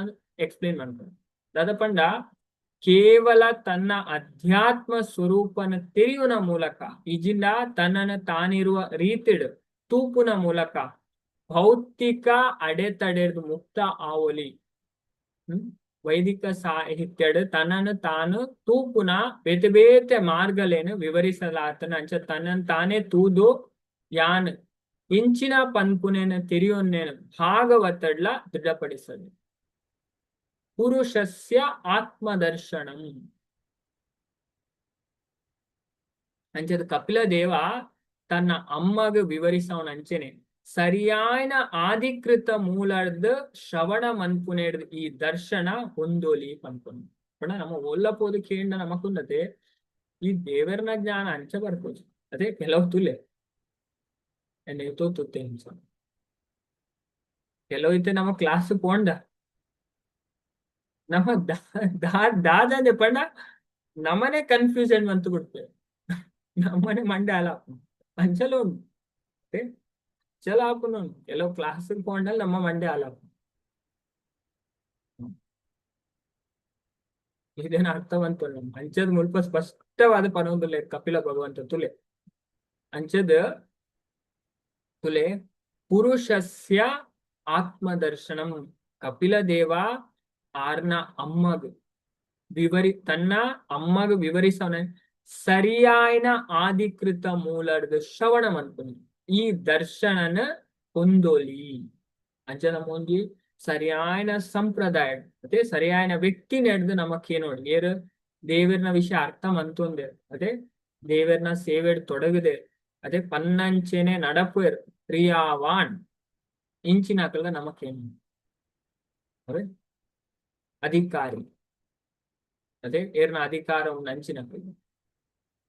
ಎಕ್ಸ್ಪ್ಲೇನ್ ಮಾಡ್ತಾರೆ. ದಾದ ಪಂಡ ಕೇವಲ ತನ್ನ ಅಧ್ಯಾತ್ಮ ಸ್ವರೂಪನ ತೆರೆಯುವ ಮೂಲಕ ಇಜಿಂದ ತನ್ನನ್ನು ತಾನಿರುವ ರೀತಿಡ್ ತೂಪುನ ಮೂಲಕ ಭೌತಿಕ ಅಡೆತಡೆರ್ದು ಮುಕ್ತ ಆವೊಲಿ. ವೈದಿಕ ಸಾಹಿತ್ಯಡ್ ತನ್ನನ್ನು ತಾನು ತೂಪುನ ಬೇತೆ ಬೇತೆ ಮಾರ್ಗಲೇನು ವಿವರಿಸಲಾತನ. ಅಂಚ ತನ್ನನ್ನು ತಾನೇ ತೂದು ಯಾನ್ ಇಂಚಿನ ಪನ್ಪುನೇನ ತೆರಿಯೊನ್ನೇನು ಭಾಗವತಡ್ಲ ದೃಢಪಡಿಸದೆ. ಪುರುಷಸ್ಯ ಆತ್ಮದರ್ಶನಂ. ಅಂಚದ ಕಪಿಲ ದೇವ ತನ್ನ ಅಮ್ಮಗ ವಿವರಿಸವನ ಅಂಚೆನೆ ಸರಿಯಾದ ಆಧಿಕೃತ ಮೂಲರ್ದ್ ಶ್ರವಣ ಮನ್ಪುನೇರ್ದ್ ಈ ದರ್ಶನ ಹೊಂದೋಲಿ ಪನ್ಪುನು. ಪಂಡ ನಮ್ಮ ಒಲ್ಲ ಪೋದು ಕೇಂಡ ನಮಕುಂದತೆ ಈ ದೇವರನ ಜ್ಞಾನ ಅಂಚ ಬರ್ಪೋಜಿ. ಅದೇ ಕೆಲವು ತುಲೆ ಎಣ್ಣೆ ತೋತುತ್ತೆ ಅಂಚ ಕೆಲವು ಇತ್ತೆ ನಮ್ಮ ಕ್ಲಾಸ್ ಪೋಂಡ ನಮ್ಮ ದಾದಾನೆ ಪಂಡ ನಮನೆ ಕನ್ಫ್ಯೂಷನ್ ಮಂತು ಕೊಡ್ತೇವೆ, ನಮ್ಮನೆ ಮಂಡೆ ಅಲ ಅಂಚಲ ಉಂಡು ಚಲ ಆಪುನು. ಕೆಲವು ಕ್ಲಾಸ್ ಪೋಂಡಲ್ ನಮ್ಮ ಮಂಡೆ ಅಲ ಇದೇನ ಅರ್ಥವಂತ ಅಂಚದ ಮುಲ್ಪ ಸ್ಪಷ್ಟವಾದ ಪನೊಂದುಲ್ಲೆ ಕಪಿಲ ಭಗವಂತ ತುಲೆ. ಅಂಚದ ತುಲೆ ಪುರುಷಸ್ಯ ಆತ್ಮದರ್ಶನಂ. ಕಪಿಲ ದೇವ ಆರ್ನ ಅಮ್ಮಗ್ ವಿವರಿ ತನ್ನ ಅಮ್ಮಗ್ ವಿವರಿಸವನ ಸರಿಯಾಯ್ನ ಆಧಿಕೃತ ಮೂಲರ್ದ ಶ್ರವಣ ಮನ್ಪುನಿ ಈ ದರ್ಶನನ ಹೊಂದೊಲಿ. ಅಂಚ ನಮ್ಮ ಒಂಜಿ ಸರಿಯಾಯನ ಸಂಪ್ರದಾಯ ಅದೇ ಸರಿಯಾಯನ ವ್ಯಕ್ತಿ ನಡೆದು ನಮಕ್ಕೇನೋಡು ಏರು ದೇವರ್ನ ವಿಷಯ ಅರ್ಥ ಮಂತೊಂದೆ, ಅದೇ ದೇವರ್ನ ಸೇವೆಡ್ ತೊಡಗದೆ, ಅದೇ ಪನ್ನಂಚೆನೆ ನಡಪುವೆರ್ ಕ್ರಿಯಾವಾನ್ ಇಂಚಿನಕಲ್ದ ನಮಕೇನು ಅದೇ ಅಧಿಕಾರಿ, ಅದೇ ಏರ್ನ ಅಧಿಕಾರ ಉಂಡು ಅಂಚಿನಕಲ್.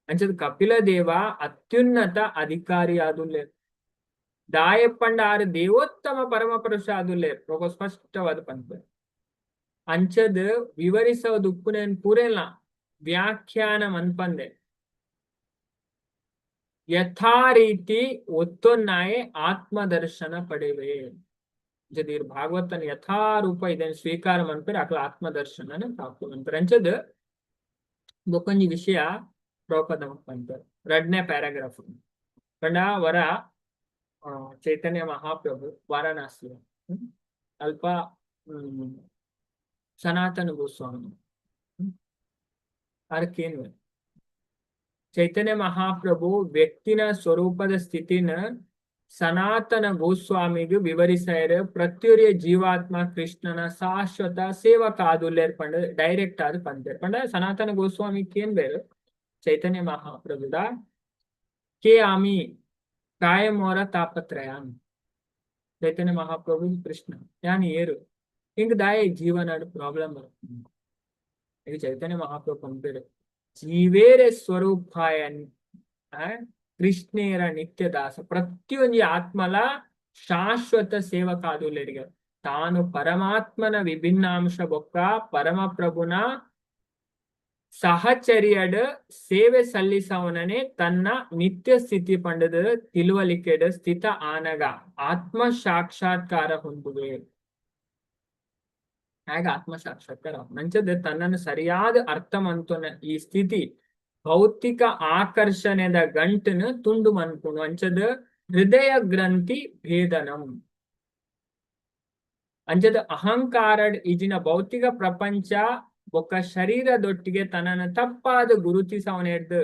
ಅಂಚದ ಕಪಿಲ ದೇವ ಅತ್ಯುನ್ನತ ಅಧಿಕಾರಿ ಆದುಲ್ಲೆ. ದಾಯಪ್ಪಂಡ ಆರು ದೇವೋತ್ತಮ ಪರಮ ಪುರುಷ ಆದುಲ್ಲೆ ಒಕ ಸ್ಪಷ್ಟವಾದ ಪನ್ಪೆ. ಅಂಚದ್ ವಿವರಿಸೋದು ಉಪ್ಪುನೇನ್ ಪೂರೆಲ್ಲ ವ್ಯಾಖ್ಯಾನ ಮನ್ಪಂದೆ ಯಥಾ ರೀತಿ ಒತ್ತೊನ್ನಾಯೆ ಆತ್ಮದರ್ಶನ ಪಡೆವೆ. ಅಂಚದ ಭಾಗವತನ ಯಥಾರೂಪ ಇದನ್ನು ಸ್ವೀಕಾರ ಮನ್ಪೆರ್ ಅಕ್ಲ ಆತ್ಮದರ್ಶನನ ಪ್ರಾಪ್ತಿ ಮನ್ಪೆರ್. ಅಂಚದ್ ಬೊಕೊಂಜಿ ವಿಷಯ ಪ್ರಭುಪಾದ ಪನ್ಪೆರ್ ರಡ್ನೇ ಪ್ಯಾರಾಗ್ರಾಫ್ ಪಂಡ ವರ ಚೈತನ್ಯ ಮಹಾಪ್ರಭು ವಾರಾಣಸಿ ಅಲ್ಪ ಸನಾತನ ಗೋಸ್ವಾಮಿ ಅರ್ಕೇನು ಚೈತನ್ಯ ಮಹಾಪ್ರಭು ವ್ಯಕ್ತಿನ ಸ್ವರೂಪದ ಸ್ಥಿತಿನ ಸನಾತನ ಗೋಸ್ವಾಮಿಗೆ ವಿವರಿಸಾಯರ್. ಪ್ರತ್ಯುರಿಯ ಜೀವಾತ್ಮ ಕೃಷ್ಣನ ಶಾಶ್ವತ ಸೇವಕ ಆದುಲ್ಲೇರ್ ಪಂಡ ಡೈರೆಕ್ಟ್ ಆದ್ ಪಂತೆರ್. ಪಂಡ ಸನಾತನ ಗೋಸ್ವಾಮಿ ಏನ್ ಬೇರು ಚೈತನ್ಯ ಮಹಾಪ್ರಭುದ ಕೆ ಆಮಿ ಕಾಯಮೋರ ತಾಪತ್ರಯಾನ್. ಚೈತನ್ಯ ಮಹಾಪ್ರಭು ಕೃಷ್ಣ ಯಾನ್ ಏರು ಇಂಕ್ ದಾಯ ಜೀವನ ಪ್ರಾಬ್ಲಮ್. ಇದು ಚೈತನ್ಯ ಮಹಾಪ್ರಭು ಪಂಪೇರು ಜೀವೇರೆ ಸ್ವರೂಪಾಯ ಕೃಷ್ಣೇರ ನಿತ್ಯ ದಾಸ. ಪ್ರತಿಯೊಂದು ಆತ್ಮಲ ಶಾಶ್ವತ ಸೇವಕ ಆದುಲ್ಲೆರಿಗೆ ತಾನು ಪರಮಾತ್ಮನ ವಿಭಿನ್ನಾಂಶ ಬೊಕ್ಕ ಪರಮಪ್ರಭುನ ಸಹಚರ್ಯಡ್ ಸೇವೆ ಸಲ್ಲಿಸವನನೆ ತನ್ನ ನಿತ್ಯ ಸ್ಥಿತಿ ಪಂಡದ ತಿಳುವಳಿಕೆಡ್ ಸ್ಥಿತ ಆನಗ ಆತ್ಮ ಸಾಕ್ಷಾತ್ಕಾರ ಹೊಂದುವೆ. ಹಾಗೆ ಆತ್ಮ ಸಾಕ್ಷಾತ್ಕಾರ ಮಂಚದ ತನ್ನನ್ನು ಸರಿಯಾದ ಅರ್ಥ ಮಂತುನ ಈ ಸ್ಥಿತಿ ಭೌತಿಕ ಆಕರ್ಷಣೆದ ಗಂಟನ ತುಂಡು ಮನ್ಪುನು. ಅಂಚದ ಹೃದಯ ಗ್ರಂಥಿ ಭೇದನಂ. ಅಂಚದ ಅಹಂಕಾರ ಇಜಿನ ಭೌತಿಕ ಪ್ರಪಂಚ ಬೊಕ್ಕ ಶರೀರದೊಟ್ಟಿಗೆ ತನ್ನನ್ನು ತಪ್ಪಾದ ಗುರುತಿಸವನೆಡ್ದು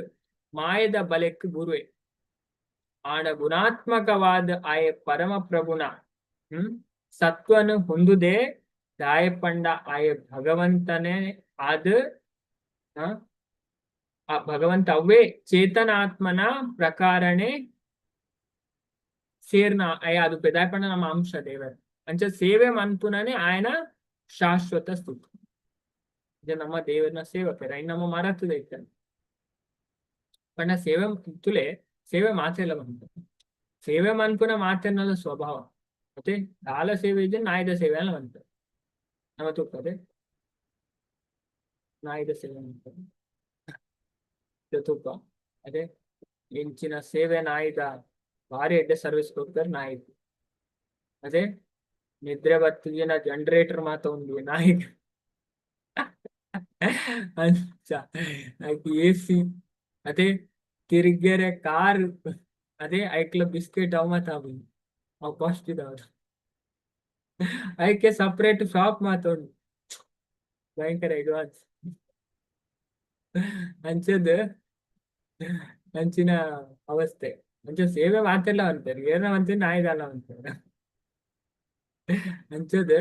ಮಾಯದ ಬಲೆಕ್ ಗುರುವೆ. ಆಡ ಗುಣಾತ್ಮಕವಾದ ಆಯ ಪರಮ ಪ್ರಭುನ ಸತ್ವನು ಹೊಂದುದೇ ದಾಯಪಂಡ ಆಯ ಭಗವಂತನೇ ಆದ ಆ ಭಗವಂತ ಅವೇ ಚೇತನಾತ್ಮನ ಪ್ರಕಾರಣೆ ಸೇರ್ನ ಅಯ ಅದು ಪೆದಾಯಪಂಡ ನಮ್ಮ ಅಂಶ ದೇವರು. ಅಂಚ ಸೇವೆ ಮನ್ಪುನನೆ ಆಯನ ಶಾಶ್ವತ ಸ್ಥಿತಿ. ಇದು ನಮ್ಮ ದೇವರನ ಸೇವಕರ ಇನ್ನು ನಮ್ಮ ಮರತದ ಇತ್ತ ಪಂಡ ಸೇವೆ ತುಲೆ ಸೇವೆ ಮಾತೆಲ್ಲ ಬಂತು. ಸೇವೆ ಮನ್ಪುನ ಮಾತೆನ್ನಲ್ಲ ಸ್ವಭಾವ. ಮತ್ತೆ ದಾಲ ಸೇವೆ ಇದ್ರೆ ನಾಯಿದ ಸೇವೆ ಅಲ್ಲ ಬಂತು ನಮ್ಮ ತುಪ್ಪದೆ ನಾಯಿದ ಸೇವೆ ಅಂತ ತುಪ್ಪ. ಅದೇ ಇಂಚಿನ ಸೇವೆ ನಾಯಿದ ಭಾರಿ ಎಡ್ಡೆ ಸರ್ವಿಸ್ ಕೊಡ್ತಾರೆ ನಾಯಿ. ಅದೇ ನಿದ್ರೆ ಬತ್ತಿನ ಜನರೇಟರ್ ಮಾತ ಒಂದು ನಾಯಿ ಅಂಚ ಎಸಿ ಅದೇ ತಿರ್ಗೆರೆ ಕಾರ್ ಅದೇ ಐಕ್ಲ ಬಿಸ್ಕೆಟ್ ಅವ್ ಮಾತ ಅವು ಕಾಸ್ಟ್ ಇದಾವ. ಐಕೆ ಸಪರೇಟ್ ಶಾಪ್ ಮಾತೋಡು ಭಯಂಕರ ಅಡ್ವಾನ್ಸ್. ಅಂಚದ ಅಂಚಿನ ಅವಸ್ಥೆ. ಅಂಚ ಸೇವೆ ಮಾತೆಲ್ಲ ಅಂತಾರೆ ಏನ ಅಂತೀನಿ ನಾಯಿದಲ್ಲ ಅಂತಾರೆ. ಅಂಚದ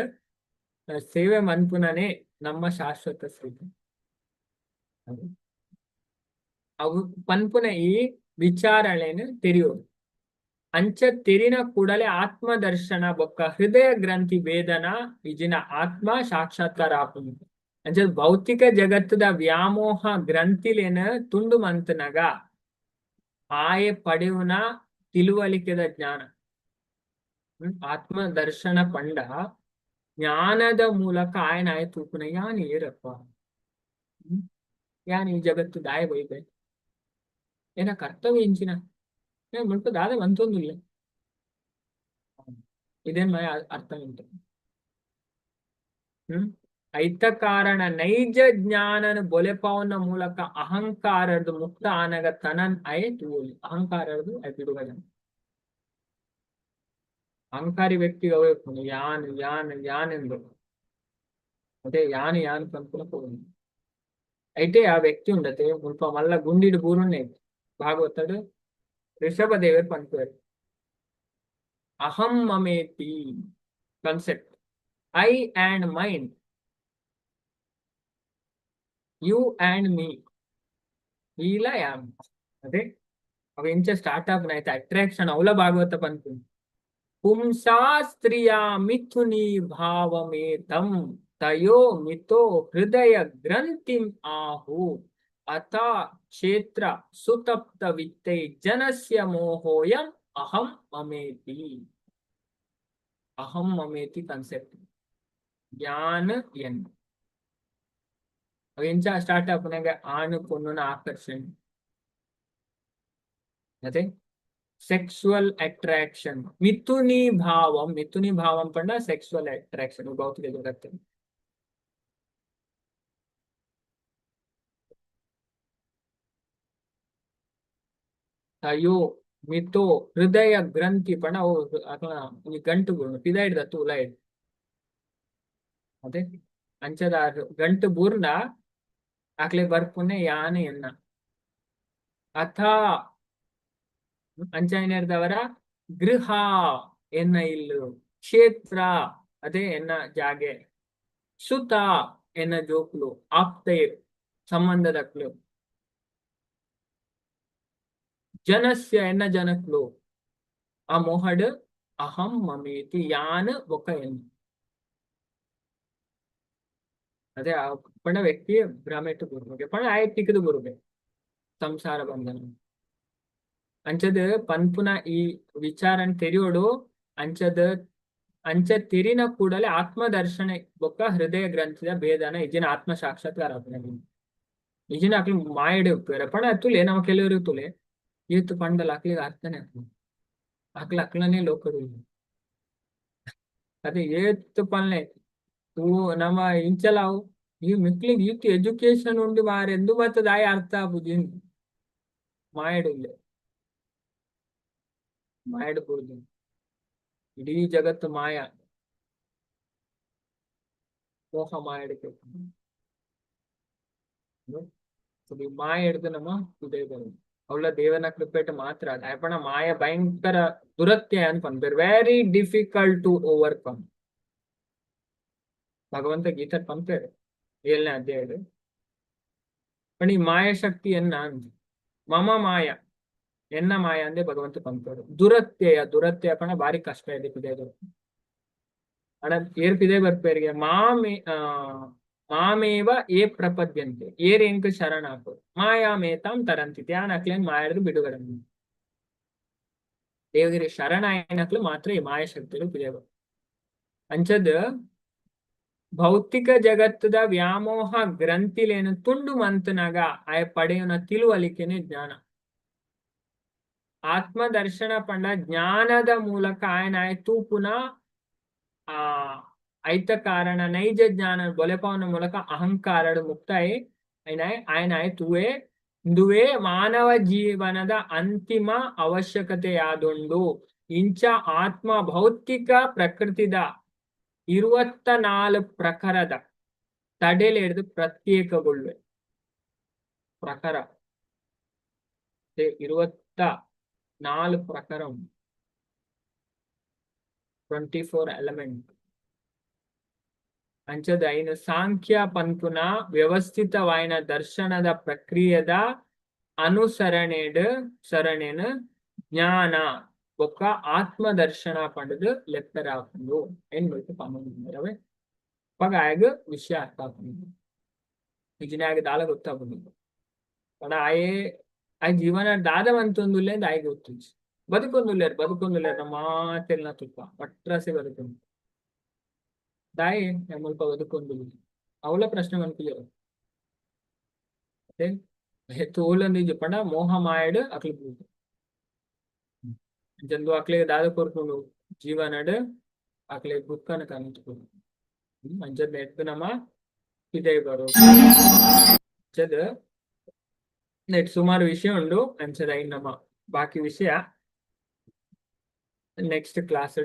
ಸೇವೆ ಮನ್ಪುನನೇ ನಮ್ಮ ಶಾಶ್ವತ ಸ್ಥಿತಿ. ಅವು ಪನ್ಪುನ ಈ ವಿಚಾರಣೆಯನ್ನು ತೆರೆಯೋದು. ಅಂಚ ತೆರಿನ ಕೂಡಲೇ ಆತ್ಮದರ್ಶನ ಬೊಕ್ಕ ಹೃದಯ ಗ್ರಂಥಿ ವೇದನ ಇಜಿನ ಆತ್ಮ ಸಾಕ್ಷಾತ್ಕಾರ ಆಪುಂಡು. ಅಂಚ ಭೌತಿಕ ಜಗತ್ತದ ವ್ಯಾಮೋಹ ಗ್ರಂಥಿಲೇನ ತುಂಡು ಮಂತನಗ ಆಯೆ ಪಡೆಯುನ ತಿಳುವಳಿಕೆದ ಜ್ಞಾನ. ಆತ್ಮ ದರ್ಶನ ಪಂಡ ಜ್ಞಾನದ ಮೂಲಕ ಆಯನ ಆಯ ತೂಪುನ ಯಾನ್ ಏರಪ್ಪ, ಯಾನ್ ಈ ಜಗತ್ತು ದಾಯ ಬೈಬೆ, ಏನ ಕರ್ತವ್ಯ ಇಂಚಿನ ಮುಲ್ಪ ದಾದ ಮಂತೊಂದುಲ್ಲ ಇದೇನ್ ಮಯ ಅರ್ಥ ಉಂಟು. ಐತ ಕಾರಣ ನೈಜ ಜ್ಞಾನನ ಬೊಲೆಪಾವನ ಮೂಲಕ ಅಹಂಕಾರದ ಮುಕ್ತ ಆನಗ ತನನ್ ಅಯ ತೂಲಿ ಅಹಂಕಾರದು ಅಯ ಬಿಡುಗಡೆ. ಅಹಂಕಾರಿ ವ್ಯಕ್ತಿಗೆ ಅವೇ ಯಾನ್ ಯಾನ್ ಯಾನ್ ಎಂದು ಅದೇ ಯಾನ್ ಯಾನ್ ಪನ್ಪುನ ಪೋವೊಂದು అయితే ಆ ವ್ಯಕ್ತಿ ఉండతే ಮುಲ್ಪ ಮಲ್ಲ ಗುಂಡಿಡ್ ಬೂರುನ್ನೇ ಭಾಗವತಡ್ ಋಷಭ ದೇವರು ಪನ್ಪುವೆರ್ ಅಹಂ ಮಮೇತಿ concept. I and mine, you and me, ಈಲ ಯಾನ್. ಅದೇ ಅವ ಎಂಚ ಸ್ಟಾರ್ಟ್ ಆಪುನ ಐತ ಅಟ್ರಾಕ್ಷನ್ ಅವಲ ಭಾಗವತ ಪನ್ಪುಂಡು. ಪುಂಸಾ ಸ್ತ್ರೀಯ ಮಿಥುನಿ ಭಾವಮೇತಂ ತಯೋ ಮಿತೋ ಹೃದಯ ಗ್ರಂಥಿಂ ಆಹು ಅಥ ಕ್ಷೇತ್ರ ಸುತಪ್ತ ವಿತ್ತೈ ಜನಸ್ಯ ಮೋಹೋಯಂ ಅಹಂ ಮಮೇತಿ. ಅಹಂ ಮಮೇತಿ ಕಾನ್ಸೆಪ್ಟ್ ಜ್ಞಾನ ಎನ್ ಅವ ಎಂಚ ಸ್ಟಾರ್ಟ್ ಆಪುನಗ ಆಣು ಪೊಣ್ಣುನ ಆಕರ್ಷಣೆ, ಅದೇ ಸೆಕ್ಸುವಲ್ ಅಟ್ರಾಕ್ಷನ್, ಮಿಥುನಿ ಭಾವಂ. ಮಿಥುನಿ ಭಾವಂ ಪಂಡ ಸೆಕ್ಸುವಲ್ ಅಟ್ರಾಕ್ಷನ್, ಭೌತಿಕ ಜಗತ್ತು. ಅಯ್ಯೋ ಮಿತೋ ಹೃದಯ ಗ್ರಂಥಿ ಪಂಡ ಅವು ಅಕ್ಲ ಒಂಜಿ ಗಂಟು ಬೂರುಂಡು ಪಿದಾಯ್ಡ್ದ ಉಲಾಯಿಡ್. ಅದೇ ಅಂಚದ ಗಂಟು ಬೂರ್ಂಡ ಅಕ್ಲೆ ಬರ್ಪುನೆ ಯಾನೆ ಎನ್ನ. ಅಥ ಅಂಚಾಯಿನೆರ್ದವರ ಗೃಹ ಎನ್ನ ಇಲ್ಲು, ಕ್ಷೇತ್ರ ಅದೇ ಎನ್ನ ಜಾಗೆ, ಸುತ ಎನ್ನ ಜೋಕ್ಲು, ಆಪ್ತೈರ್ ಸಂಬಂಧದಕ್ಲು, ಜನಸ್ಯ ಎನ್ನ ಜನಕ್ಲು. ಆ ಮೋಹಡ್ ಅಹಂ ಮಮೇತಿ, ಯಾನ್ ಬೊಕ ಎನ್ನ. ಅದೇ ಆ ಪಂಡ ವ್ಯಕ್ತಿ ಭ್ರಮೆಟ್ ಬುರ್ಬೆ ಪಂಡ ಆಯೆ ತಿಕ್ಕದು ಬುರ್ಬೆ ಸಂಸಾರ ಬಂಧನ. ಅಂಚದ ಪನ್ಪುನ ಈ ವಿಚಾರನ್ ತೆರಿಯೋಡು. ಅಂಚದ ಅಂಚ ತೆರಿನ ಕೂಡಲೇ ಆತ್ಮದರ್ಶನ ಬೊಕ್ಕ ಹೃದಯ ಗ್ರಂಥಿದ ಭೇದನ ಇಜಿನ ಆತ್ಮ ಸಾಕ್ಷಾತ್ಕಾರ ಆಪುನ. ಇಜಿನ ಅಕ್ಲು ಮಾಯಡೆ ಉಪ್ಪುವೆರ್ ಪಂಡ ತುಲೆ ನಮ ಕೆಲವರು ತುಲೆ ಏತ್ ಪಂಡಲ ಅಕ್ಲೆಗ್ ಅರ್ಥನೇ ಆಪುಜಿ. ಅಕ್ಲ ಅಕ್ಲನೇ ಲೋಕಡು. ಅದೇ ಏತ್ ಪನ್ಲೆ ತೂ ನಮ ಇಂಚಲ ಅವು ಈ ಮಿಕ್ಲಿಗ್ ಈತ್ ಎಜುಕೇಶನ್ ಉಂಡು ಮಾರೆ ಎಂದು ಬತ್ತದ ಆಯೆ ಅರ್ಥ ಆಪುಜಿ. ಮಾಯಡ್ ಉಲ್ಲೆ, ಮಾಯಡ್ ಬುಡ್ದು ಇಡೀ ಜಗತ್ತು ಮಾಯ, ಮೋಹ ಮಾಯಡ್. ಮಾಯ ಹಿಡ್ದು ನಮ್ಮ ಉದಯ ಅವಳ ದೇವನ ಕೃಪೆಟ್ ಮಾತ್ರ. ಅದ ಮಾಯ ಭಯಂಕರ ದುರತ್ಯಯ ಅನ್ಕೊಂಡ್, ವೆರಿ ಡಿಫಿಕಲ್ಟ್ ಟು ಓವರ್ಕಮ್. ಭಗವಂತ ಗೀತೆ ಪಂಪೇರು 7ನೇ ಅಧ್ಯಾಯ. पण ಈ ಮಾಯ ಶಕ್ತಿಯನ್ನ ಮಮ ಮಾಯ ಎನ್ನ ಮಾಯ ಅಂದೆ ಭಗವಂತ ಪಂಪೇರು. ದುರತ್ಯಯ, ದುರತ್ಯಯ ಪಂಡ ಬಾರಿ ಕಷ್ಟ ಇದೆ ಪಿದಯದು. ಅಡ ಏರ್ ಪಿದೆ ಬರ್ಪೇರಿಗೆ ಮಾಮೇ ಮಾಮೇವ ಏ ಪ್ರಪದ್ಯಂತೆ, ಏರ್ ಎಂಕ್ ಶರಣಾಪು ಮಾಯಾಮೇತಾಂ ತರಂತಿ ಧ್ಯಾನ ಅಕ್ಲೇನ್ ಮಾಯರ್ದು ಬಿಡುಗಡೆ. ದೇವಗಿರಿ ಶರಣಾಯನಕ್ಲು ಮಾತ್ರ ಈ ಮಾಯ ಶಕ್ತಿಗಳು ಪಿದೆವು. ಅಂಚದ ಭೌತಿಕ ಜಗತ್ತದ ವ್ಯಾಮೋಹ ಗ್ರಂಥಿಲೇನು ತುಂಡು ಮಂತನಾಗ ಆಯ ಪಡೆಯುನ ತಿಳುವಳಿಕೆನೆ ಜ್ಞಾನ. ಆತ್ಮದರ್ಶನ ಪಂಡ ಜ್ಞಾನದ ಮೂಲಕ ಆಯನ ಆಯ ತೂಪುನ ಆ ಐತ ಕಾರಣ ನೈಜ ಜ್ಞಾನ ಬೊಲೆಪಾವನ ಮೂಲಕ ಅಹಂಕಾರಡು ಮುಕ್ತಾಯಿ ಆಯನ ಆಯ ತೂವೆ. ಇಂದುವೇ ಮಾನವ ಜೀವನದ ಅಂತಿಮ ಅವಶ್ಯಕತೆಯಾದುಂಡು. ಇಂಚ ಆತ್ಮ ಭೌತಿಕ ಪ್ರಕೃತಿದ 24 ಪ್ರಕಾರದ ತಡೆಲೆಡ್ದು ಪ್ರತ್ಯೇಕಗೊಳ್ಳುವೆ. ಪ್ರಕಾರ 24 ಪ್ರಕಾರ ಉಂಟು, 24 ಎಲಿಮೆಂಟ್. ಅಂಚದ ಐನು ಸಾಂಖ್ಯ ಪನ್ಪುನ ವ್ಯವಸ್ಥಿತವಾಯಿನ ದರ್ಶನದ ಪ್ರಕ್ರಿಯೆದ ಅನುಸರಣೆಡ್ ಸರಣೆನ್ ಜ್ಞಾನ ಬೊಕ್ಕ ಆತ್ಮದರ್ಶನ ಪಂಡುದು ಲೆಪ್ಪೆರಾಪುಂಡು ಏನ್ ಬೈತು ಪನೊಂದುಲ್ಲೆರ್. ಅಪಗ ಆಯಗ್ ವಿಷಯ ಅರ್ಥ ಆಪುಂಡು. ನಿಜನೇ ಆಯಗ್ ದಾಲ ಗೊತ್ತಾಪುಂಡು. ಪಂಡ ಆಯೆ ಆಯ್ ಜೀವನ ದಾದ ಮಂತೊಂದುಲ್ಲೆ ಅಂದ್ ಆಯಗ್ ಗೊತ್ತುಜ್ಜಿ. ಬದುಕೊಂದುಲ್ಲೆರ್ ಬದುಕೊಂದುಲ್ಲೆರ್ ನಮ್ಮ ಮಾತೆರ್ನ ತುಪ್ಪ ಒಟ್ರಾಸಿ ಬದುಕೊಂದು ದಾಯೆ ಮುಲ್ಪ ಬದುಕೊಂದುಲ್ಲೆ ಅವಲ ಪ್ರಶ್ನೆ ಮನ್ಪುಜೆರ್. ತೋಲೊಂದಿಜ್ಜಿ ಪಂಡ ಮೋಹ ಮಾಯಡ್ ಅಕ್ಲು ಬೂರ್ದು ಜಂದು ಅಕ್ಲೆಗ್ ದಾದ ಕೊರ್ಪುಂಡು ಜೀವನಡ್ ಅಕ್ಲೆಗ್ ಬುಕ್ಕನ ಕನತ್. ಅಂಚದ ನೆಟ್ಟ್ ನಮ ಪಿದಯಿ ಬರೊಡು. ಅಂಚದ ನೆಟ್ ಸುಮಾರು ವಿಷಯ ಉಂಡು. ಅಂಚದ ಐನ್ ನಮ ಬಾಕಿ ವಿಷಯ ನೆಕ್ಸ್ಟ್ ಕ್ಲಾಸ್.